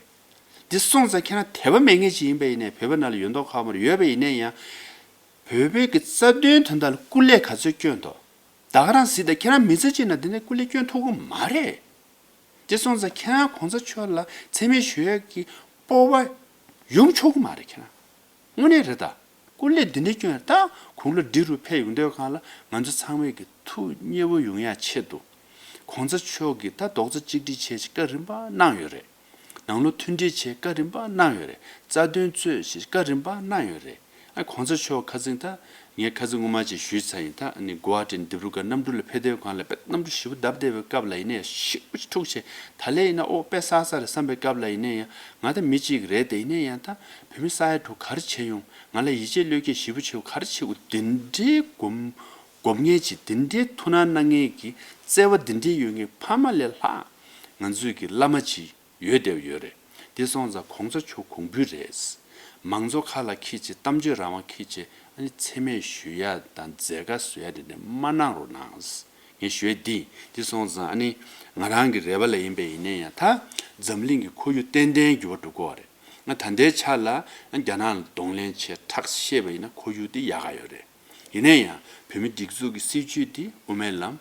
འདི་སོང་ཙང་ཁྱེད་རང་དད་པ་མེད་མཁན་ཅིག་ཡིན་པ་ཡིན་ནའི་བོད་པ་ནང་ལ་ཡོད་མདོག་ཁ་པོ་ཡོད་པ་ཡིན་ནའི་ཡང་། བོད་པའི་གི་རྩ་དོན་དོན་དག་ལ་སྐུ་ལས་ག་ཚོད་བསྐྱོན་ཐུབ། ད་ག་རང་གཟིགས་དང་། ཁྱེད་རང་མི་ཚེ་གཅིག་ནང་དེ་ནས་སྐུ་ལས་བསྐྱོན་ཐུབ་ཀྱི་མ་རེད། དེ་སོང་ཙང་ཁྱེད་རང་གོང་ས་མཆོག་ལ་མཚན་སྨད་ཞུ་ཡག་གི་སྤོབས་པ་ཡོང་ཆོག་གི་མ་རེད་ཁྱེད་རང་། དངོས་གནས་རེད་ད། སྐུ་ལས་འདི་འདྲ་བསྐྱོན་ཡག་ད་དགུང་ལོ་འདི་རུ་ཕེབས་ཡོང་དུས་གང་ལ་ང་ཚོ་ཚང་མས་གི་ཐུགས་མཉེས་པོ་ཡོང་ཡག་ཆེད་དུ། གོང་ས་མཆོག་གིས་ད་རྡོག་རྩ་གཅིག་སྒྲིལ་བྱས་བྱས་བཀའ་རིམ་པ་གནང་ཡོད་རེད། ནང་ལོགས་མཐུན་སྒྲིལ་བྱས་བཀའ་རིམ་པ་གནང་ཡོད་རེད། རྩ་དོན་རྩོད་ཞེས་བཀའ་རིམ་པ་གནང་ཡོད་རེད། ཨ་གོང་ས་མཆོག་ཁ་སང་ད་ངས་ཁ་སང་སྔོན་མ་ཅིག་ཞུས་ཚར་ཡིན། ད་ཨ་ནི་གོ་ཝ་ཊི་ནས་ལྡི་པུར་གར་གནམ་གྲུ་ལ་ཕེབས་དུས་གང་ལ་དཔེ་གནམ་གྲུ་ཞེ་པོ་བརྡབ་བསྡད་པའི་སྐབས་ལ་ཡིན་ནའི་ཞེ་པོ་ཅིག་འཁྲུག་བྱས། ད་ལན་ཡིན་ན་ཨོ་དཔེ་བསགས་ས་རེད་བསམ་པའི་སྐབས་ལ་ཡིན་ནའི་ཡང་ང་ད་མི་གཅིག་རེད་དེ། ཡིན་ནའི་ཡང་ད་བོད་མི་ས་ཡ་དྲུག་ག་རེ་བྱས་ཡོང་། ང་ལ་ཡིད་ཆེས་བློས་འགེལ་ཞེ་པོ་བྱེད་དགོས་ག་རེ་བྱེད་དགོས། དེ་འདྲའི་སྒོམ་སྒོམ་མཁན་ཅིག་དེ་འདྲའི་ཐུགས་སྣང་གནང་མཁན་གྱི་བརྩེ་བ་དེ་འདྲའི་ཡོད་མཁན་ཕ་མ་ལས་ལྷག་ང་ཚོའི་གི་བླ་མ་ཅིག་ཡོད་བསྡད་ཡོད་རེད། དེ་སོང་ཙང་གོང་ས་མཆོག་གོང་བུ་རེད། མང་གཙོ་ཁ་ལ་འཁྱེར་བྱས། གཏམ་བརྗོད་རང་དབང་འཁྱེར་བྱས། ཨ་ནི་མཚན་སྨད་ཞུ་ཡ་དང་མཛད་དཀའ་བཟོ་ཡ་དེ་འདྲ་མ་གནང་རོགས་གནང་། ངས་ཞུ་ཡ་འདི་དེ་སོང་ཙང་ཨ་ནི་ང་རང་གི་རེ་བ་ལ་ཡིན་པ་ཡིན་ནའི་ཡང་ད་འཛམ་གླིང་གི་ཁོར་ཡུག་ཏན་ཏན་འགྱུར་བ་འགྲོ་གི་ཡོད་རེད། ང་ད་ལྟའི་ཆ་ལ་རྒྱ་ནག་ལ་གདོང་ལེན་བྱས་དྲག་བཤད་པ་ཡིན་ན་ཁོར་ཡུག་འདི་ཡག་ག་ཡོད་རེད། ཡིན་ན་ཡང་བོད་མི་སྒྲིག་འཛུགས་ཀྱི་སྲིད་བྱུས་འདི་དབུ་མའི་ལམ།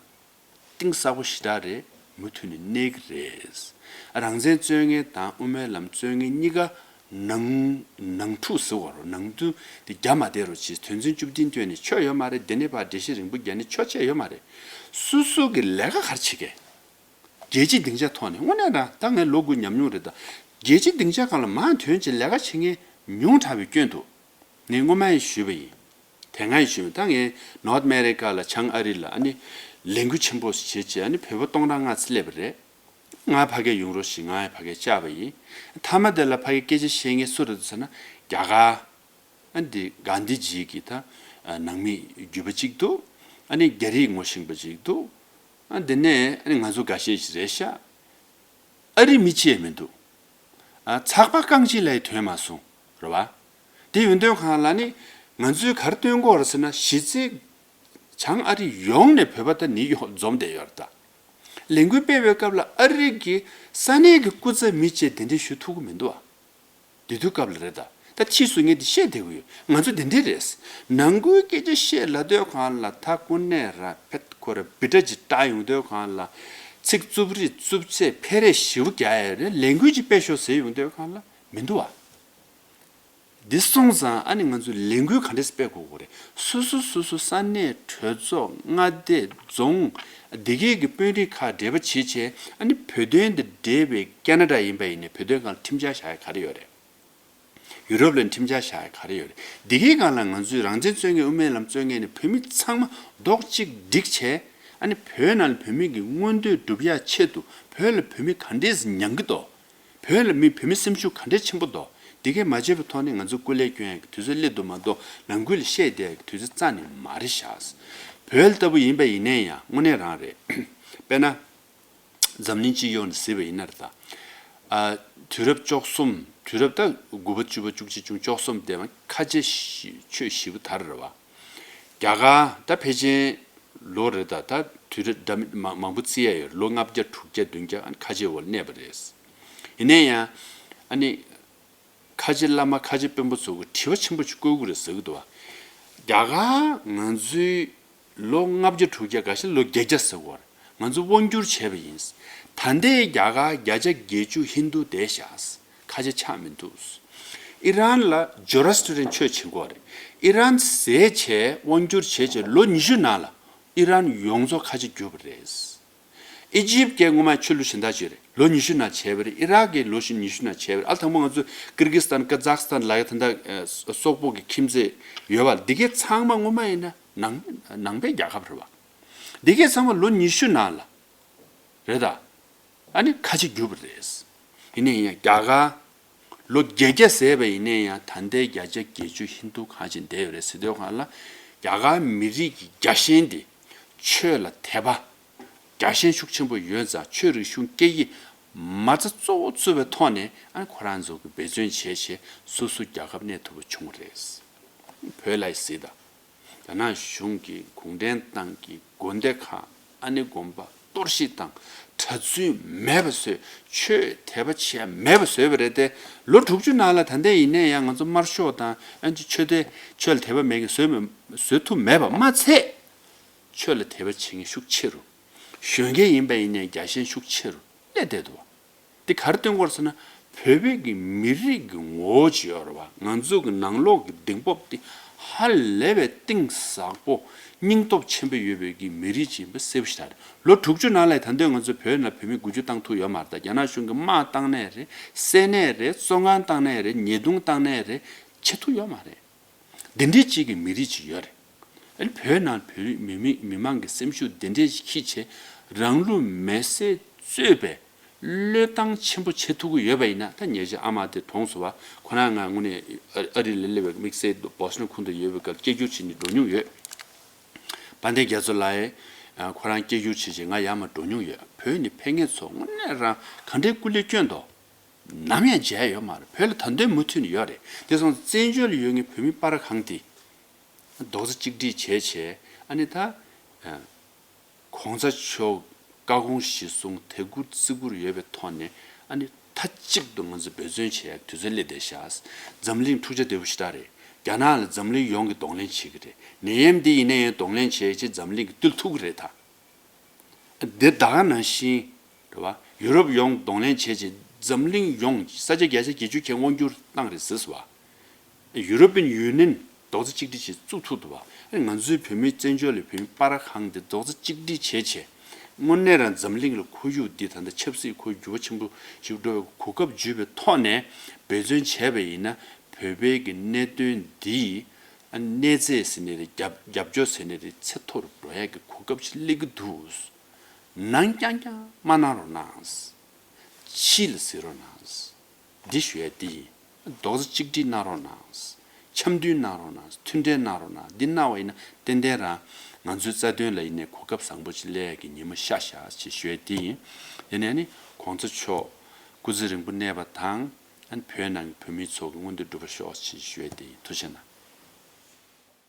གཏིང་ཟབ་པོ་ཞེ་དྲག་རེད། མུ་མཐུད་ནས་གནས་ཀྱི་རེད། རང་བཙན་རྩོད་མཁན་དང་དབུ་མའི་ལམ་རྩོད་མཁན་གཉིས་ཀ་ནང་ནང་འཁྲུག་ཟེར་བ་རོ། ནང་དོན་དེ་རྒྱ་མ་བསྡད་རོགས་བྱེད། དོན་ཚན་བཅུ་བདུན་བཏོན་ནས་ཆོ་ཡོད་མ་རེད། དེ་ནས་ཕར་འགྲེལ་བཤད་རིང་པོ་རྒྱག་ནས་ཆོ་ཆེ་ཡོད་མ་རེད། སོ་སོ་གི་ལས་ཀ་ག་རེ་བྱེད་མཁན། རྒྱལ་སྤྱིའི་སྡིངས་ཆ་ཐོག་ནས་དངོས་གནས་རང་ད་ངས་ལོ་དགུ་ཉམས་མྱོང་རེད་ད། རྒྱལ་སྤྱིའི་སྡིངས་ཆ་སྒང་ལ་མར་ཐོན་བྱས་ལས་ཀ་བྱེད་མཁན་ཉུང་དྲགས་པའི་སྐྱོན་འདུག་ངས་སྔོན་མ་ཡང་ཞུས་པ་ཡིན། དེ་སྔ་ཡང་ཞུས་པ་ཡིན། ད་ངས་ནོར་ཐི་ཨ་མེ་རི་ཀ་ལ་བྱང་ཨ་རི་ལ་ཨ་ནི་ལས་འགུལ་ཆེན་པོ་ཞིག་བྱས་བྱས། ཨ་ནི་བོད་པ་སྟོང་ཕྲག་ལྔ་ཙམ་སླེབས་པ་རེད། ང་ཕ་གིར་ཡོང་རོགས་ཞེས་ང་ཡང་ཕ་གིར་བཅར་བ་ཡིན། མཐའ་མ་དེ་ལ་ཕ་གིར་སྐད་ཆ་བཤད་མཁན་སུ་རེད་འདུག་ཟེར་ན། རྒྱ་གར། ཨ་འདི་གྷན་དྷི་ཇི་གི་ད་ནང་མི་རྒྱུད་པ་གཅིག་འདུག་ཨ་ནི་རྒྱ་རིགས་ངོ་ཤེས་པ་གཅིག་འདུག་ཨ་འདི་ནས་ཨ་ནི་ང་ཚོ་འགའ་ཤས་ཤིག་རེད་ཤག་ཨ་རི་མི་གཅིག་ཡང་མི་འདུག་ཨ་ཚགས་པར་རྐང་གཅིག་ལས་ཐོན་མ་སོང་རེད་བ། དེ་ཡོང་དུས་གང་ལ་ནི་ང་ཚོས་ག་རེ་སྟོན་གྱི་ཡོད་རེད་ཟེར་ན། གཞི་རྩའི་བྱང་ཨ་རི་ཡོངས་ནས་བོད་པ་ད་ནི་ཡོང་འཛོམས་བསྡད་ཡོད་རེད་ད། ལས་འགུལ་སྤེལ་བའི་སྐབས་ལ་ཨ་རི་གི་ས་གནས་ཀྱི་སྐུ་ཚབ་མི་གཅིག་གདན་འདྲེན་ཞུ་ཐུབ་ཀྱི་མི་འདུག་བ། དེ་དུས་སྐབས་ལ་རེད་ད། ད་ཕྱིས་སུ་ངས་འདི་བཤད་བསྡད་ཀྱི་ཡོད། ང་ཚོ་དེ་འདྲས་རེད། ནང་ཁུལ་སྐད་ཆ་བཤད་ལབ་དུས་གང་ལ་ད་ཀུན་ནས་ར་ཕེད་ཁོ་ར་བི་ཏྲ་ཅིག་བཏགས་ཡོང་དུས་གང་ལ་ཚིག་རྩུབ་རིགས་རྩུབ་ཚད་ཕལ་རེ་ཞེ་པོ་རྒྱག་ཡ་རེད། ལས་འགུལ་ཅིག་སྤེལ་ཤོག་ཟེར་ཡོང་དུས་གང་ལ་མི་འདུག་བ། འདི་སོང་ཙང་ཨ་ནི་ང་ཚོས་ལས་འགུལ་ག་འདྲས་སྤེལ་དགོས་ཀྱི་རེད། སོ་སོ་སོ་སོ་ས་གནས་གྲོས་ཚོགས་མངའ་སྡེ་རྫོང་འདི་གའི་གི་དཔོན་རིགས་ཁག་འབྲེལ་བ་བྱེད་བྱས། ཨ་ནི་བོད་དོན་དང་འབྲེལ་བའི་ཁེ་ན་ཌ་ཡིན་པ་ཡིན་ནའི་བོད་དོན་སྒང་ལ་ཁྲིམས་འཆར་བཞག་ཡ་ག་རེ་ཡོད་རེད། ཡུ་རོབ་ལ་ཁྲིམས་འཆར་བཞག་ཡ་ག་རེ་ཡོད་རེད། འདི་གའི་སྒང་ལ་ང་ཚོས་རང་བཙན་རྩོད་མཁན་དབུ་མའི་ལམ་རྩོད་མཁན་ནི་བོད་མི་ཚང་མ་རྡོག་གཅིག་སྒྲིལ་བྱས། ཨ་ནི་བོད་ནང་ལ་བོད་མི་གི་མངོན་འདོད་སྒྲུབ་ཡ་ཆེད་དུ་བོད་ལ་བོད་མི་ག་འདྲས་མྱང་གི་འདུག་བོད་ལ་མི་བོད་མི་སེམས་ཤུགས་ག་འདྲས་ཆེན་པོ་འདུག་འདི་གས་མ་བརྗེད་པའི་ཐོག་ནས་ང་ཚོ་སྐུ་ལས་སྐྱོན་ཡ་གི་དུས་ཚོད་སླེབས་འདུག་མ་གཏོགས་ནང་ཁུལ་ལ་བཤད་བསྡད་ཡ་གི་དུས་ཚོད་རྩ་ནས་མ་རེད་ཤག་བོད་ལྟ་བུ་ཡིན་པ་ཡིན་ནའི་ཡང་དངོས་གནས་རང་རེད། དཔེར་ན། འཛམ་གླིང་སྤྱི་ཡོངས་ནས་གཟིགས་པ་ཡིན་ན་རེད་ད། ཨ། དུས་རབས་བཅུ་གསུམ། དུས་རབས་ད་དགུ་པ་བཅུ་པ་བཅུ་གཅིག་བཅུ་གཉིས་བཅུ་གསུམ་དེ་མ་ཁ་ཆེ་ཤི་ཆོས་ཞི་བོ་དར་རེད་བ། རྒྱ་གར་ད་ཕལ་ཆེར་ལོ་རེད་ད། ད་དུས་རབས་འདྲ་མི་མང་མང་པོ་བརྩི་ཡ་ཡོད་རེད། ལོ་ལྔ་བརྒྱ་དྲུག་བརྒྱ་བདུན་བརྒྱ་ཨ་ནི་ཁ་ཆེ་བོ་ལ་གནས་པ་རེད། ཡིན་ན་ཡང་ཨ་ནི། ཁ་ཆེ་བླ་མ་ཁ་ཆེ་དཔོན་པོ་ཚོ་གི་དྲི་བ་ཆེན་པོ་ཞིག་བཀོད་ཀྱི་རེད་ཟེར་གྱི་འདུག་བ། རྒྱ་གར་ང་ཚོའི་ལོ་ལྔ་བརྒྱ་དྲུག་བརྒྱ་འགའ་ཤས་ལོ་བརྒྱད་བརྒྱ་ཟེར་གྱི་ཡོད་རེད། ང་ཚོ་དབང་བསྒྱུར་བྱས་པ་ཡིན། ད་ལྟའི་རྒྱ་གར་བརྒྱ་ཆ་བརྒྱད་ཅུ་ཧིན་དུ་བསྡད་ཤག་ཁ་ཆེ་ཆགས་མི་འདུག་ཨི་རན་ལ་ཇོ་རོ་སི་ཊི་རན་ཆོས་བྱེད་ཀྱི་ཡོད་རེད། ཨི་རན་ཟས་བྱས་དབང་བསྒྱུར་བྱས་བྱས་ལོ་ཉི་ཤུ་ནང་ལ་ཨི་རན་ཡོངས་རྫོགས་ཁ་ཆེ་གྱུར་པ་རེད། ཨི་ཇིབ་ཀྱི་སྔོན་མ་ཆོས་ལུགས་གཞན་དག་ཅིག་རེད། ལོ་ཉི་ཤུ་ནང་བྱས་པ་རེད། ཨི་རག་གི་ལོ་ཉི་ཤུ་ནང་བྱས་པ་རེད། ཨ། དང་པོ་ང་ཚོ་ཀིར་གྷི་སི་ཐན། ཀ་ཛག་སི་ཐན་ལབ་ཡ་དེ་འདྲ་ཨ་སོག་པོ་གི་ཁྱིམ་མཚེས་ཡོད་པ་ལ། འདི་གའི་ཚང་མ་སྔོན་མ་ཡིན་ན་ནང་ནང་པའི་རྒྱལ་ཁབ་རེད་བ། འདི་གའི་ཚང་མ་ལོ་ཉི་ཤུ་ནང་ལ་རེད་ད། ཨ་ནི་ཁ་ཆེ་གྱུར་པ་རེད། ཡིན་ནའི་ཡང་རྒྱ་གར་ལོ་བརྒྱད་བརྒྱ་ཟེར་བ་ཡིན་ནའི་ཡང་ད་ལྟའི་བརྒྱ་ཆ་བརྒྱད་ཅུ་ཧིན་དུ་གང་ཅིག་བསྡད་ཡོད་རེད་ཟེར་དུས་གང་ལ། རྒྱ་གར་མི་རིགས་ཀྱི་རྒྱ་ཞེན་དེ་ཆོས་ལ་དད་པ། རྒྱ་ཞེན་ཤུགས་ཆེན་པོ་ཡོད་ཙང་ཆོས་རིག་གཞུང་སྐད་ཡིག་མ་རྩ་གཙོ་བོ་བརྩི་བའི་ཐོག་ནས། ཨ། ཁོ་རང་ཚོ་གིས་འབད་བརྩོན་བྱས་བྱས་སོ་སོ་རྒྱལ་ཁབ་གནས་ཐུབ་པ་བྱུང་བ་རེད། བོད་ལ་གཟིགས་དང་། རྒྱ་ནག་གཞུང་གིས་གུང་ཁྲན་ཏང་གི་དགོན་སྡེ་ཁག་ཨ་ནི་དགོན་པ་གཏོར་བཤིག་དང་གྲྭ་བཙུན་མེད་པ་བཟོས། ཆོས་དད་པ་བྱེད་ཡ་མེད་པ་བཟོས་པ་རེད་དེ། ལོ་དྲུག་ཅུ་ནང་ལ་ད་ལྟ་ཡིན་ནའི་ཡང་ང་ཚོ་དམར་ཤོག་དང་ཨ་ནི་ཆོས་དད། ཆོས་ལ་དད་པ་མེད་མཁན་བཟོས་མེད། བཟོས་ཐུབ་མེད་པ་མ་ཚད། ཆོས་ལ་དད་པ་བྱེད་མཁན་ཤུགས་ཆེ་རུ། གཞོན་སྐྱེས་ཡིན་པ་ཡིན་ནའི་རྒྱ་ཞེན་ཤུགས་ཆེ་རུ་སླེབས་བསྡད་འདུག་འདི་ག་རེ་སྟོན་གྱི་ཡོད་རེད་ཟེར་ན། བོད་པའི་གི་མི་རིགས་ཀྱི་ངོ་བོ་ཅིག་ཡོད་རེད་བ། ང་ཚོ་གི་ནང་ལོགས་ཀྱི་གདེང་སྤོབས་དེ་ཧ་ལས་པའི་གཏིང་ཟབ་པོ་སྙིང་སྟོབས་ཆེན་པོ་ཡོད་པའི་གི་མི་རིགས་ཅིག་ཡིན་པ་གསལ་པོ་ཞེ་དྲག་རེད། ལོ་དྲུག་ཅུ་ནང་ལ་ད་ལྟ་ང་ཚོ་བོད་ནང་བོད་མི་འགུལ་སྐྱོད་བཏང་ཐུབ་ཡོད་མ་རེད། ད་རྒྱ་ནག་གཞུང་གིས་དམག་བཏང་ནའི་རེད། བསད་ནའི་རེད། བཙོན་ཁང་བཏང་ནའི་རེད། ཉེས་རྡུང་བཏང་ནའི་རེད། བྱེད་ཐུབ་ཡོད་མ་རེད། འདི་འདྲའི་ཅིག་གི་མི་རིགས་ཅིག་ཡོད་རེད། ཨ་ནི་བོད་ནང་བོད་རིགས་མི་མི་མི་མང་གི་སེམས་ཤུགས་འདི་འདྲའི་ཅིག་འཁྱེར་བྱས་རང་ལུས་མེར་སྲེག་གཙོས་པའི་བློས་བཏང་ཆེན་པོ་བྱེད་ཐུབ་ཀྱི་ཡོད་པ་ཡིན་ན། ད་ཉེ་ཆར་ཨ་མ་དེ་གྲོངས་སོང་བ། ཁོ་རང་ང་དངོས་གནས་ཨ་ཨ་རི་ལ་སླེབས་པའི་དམིགས་བསལ་བོ་སི་ཊོན་ཁོང་དུ་ཡོད་པའི་སྐབས་སྐད་སྒྱུར་བྱས་ནས་འགྲོ་མྱོང་ཡོད། དཔལ་ལྡན་རྒྱ་མཚོ་ལགས་ཡས་ཁོ་རང་སྐད་སྒྱུར་བྱས་བྱས་ང་ཡར་མར་འགྲོ་མྱོང་ཡོད། བོད་ནས་ཕེབས་མཁན་ཚོ་དངོས་གནས་རང་ག་འདྲའི་སྐུ་ལས་བསྐྱོན་འདུག་ནམ་ཡང་མཇལ་ཡོད་མ་རེད། བོད་ལ་ད་དུང་མུ་མཐུད་ནས་ཡོད་རེད། དེ་སོང་བཙན་བྱོལ་ལ་ཡོད་མཁན་བོད་མི་པར་ཁང་དེ་རྡོག་རྩ་གཅིག་སྒྲིལ་བྱས་བྱས། ཨ་ནི་ད་ཨ་གོང་ས་མཆོག་བཀའ་དགོངས་གཞིར་བཟུང་དད་བཀུར་བརྩི་བཀུར་ཡོད་པའི་ཐོག་ནས། ཨ་ནི་མཐའ་གཅིག་ཏུ་ང་ཚོ་འབད་བརྩོན་བྱེད་ཡག་དུས་ཚོད་སླེབས་བསྡད་ཤག་འཛམ་གླིང་འཁྲུག་ཆ་དོད་པོ་ཞེ་དྲག་རེད། རྒྱ་ནག་ལ་འཛམ་གླིང་ཡོངས་ཀྱིས་གདོང་ལེན་བྱེད་ཀྱི་རེད། ནད་ཡམས་འདི་ཡིན་ན་ཡང་གདོང་ལེན་བྱས་བྱས་འཛམ་གླིང་གིས་བཏུལ་ཐུབ་ཀྱི་རེད་ད། འདི་ད་ག་ནང་བཞིན་རེད་བ། ཡུ་རོབ་ཡོངས་གདོང་ལེན་བྱས་བྱས་འཛམ་གླིང་ཡོངས་ས་ཆ་བརྒྱ་ཆ་བརྒྱད་ཅུ་གན་དབང་བསྒྱུར་བཏང་རེད་ཟེར་སོང་བ། ཡུ་རོ་པིན་ཡུ་ནི་ཡན་རྡོག་རྩ་གཅིག་སྒྲིལ་བྱས་བཙུགས་ཐུབ་འདུག་བ། ང་ཚོའི་བོད་མི་བཙན་བྱོལ་ལ་བོད་མི་པར་ཁང་འདི་རྡོག་རྩ་གཅིག་སྒྲིལ་བྱས་བྱས། དངོས་གནས་རང་འཛམ་གླིང་ལ་ཁོར་ཡུག་འདི་ད་ལྟ་ཆབ་སྲིད་ཁོར་ཡུག་འགྱུར་བ་ཆེན་པོ་ཞིག་འགྲོ་བའི་གོ་སྐབས་བརྒྱུད་པའི་ཐོག་ནས་འབད་བརྩོན་བྱས་པ་ཡིན་ན། བོད་པའི་གི་གནད་དོན་འདི་ཨ་གནས་ཚད་ཟེར་ནའི་རེད། རྒྱབ་རྒྱབ་སྐྱོར་ཟེར་ནའི་རེད། ཚད་མཐོ་རུ་འགྲོ་ཡག་གི་གོ་སྐབས་ཤིག་སླེབས་ཀྱི་འདུག་གནང་རྐྱང་རྐྱང་མ་གནང་རོགས་གནང་། ཕྱི་ལ་གཟིགས་རོགས་གནང་། འདི་ཞུ་ཡ་འདི་ཡིན། རྡོག་རྩ་གཅིག་སྒྲིལ་གནང་རོགས་གནང་། འཆམ་མཐུན་གནང་རོགས་གནང་། མཐུན་འབྲེལ་གནང་རོགས་གནང་། འདི་གནང་བ་ཡིན་ན་ཏན་ཏན་རང་ང་ཚོའི་རྩ་དོན་ལ་ཡིན་ནའི་གོ་སྐབས་བཟང་པོ་ཅིག་སླེབས་ཡ་གི་ཉི་མ་ཤར་ཤག་ཅེས་ཞུ་ཡ་འདི་ཡིན། དེ་ནས་ནི་གོང་ས་མཆོག་ སྐུ་ཚེ་རིང་པོ་གནས་པ་དང་། ཨ་ནི་བོད་ནང་གི་བོད་མི་ཚོ་གི་མངོན་འདོད་འགྲུབ་པར་ཤོག་ཅེས་ཞུ་ཡས་དེ་ཡིན། ཐུགས་རྗེ་གནང་།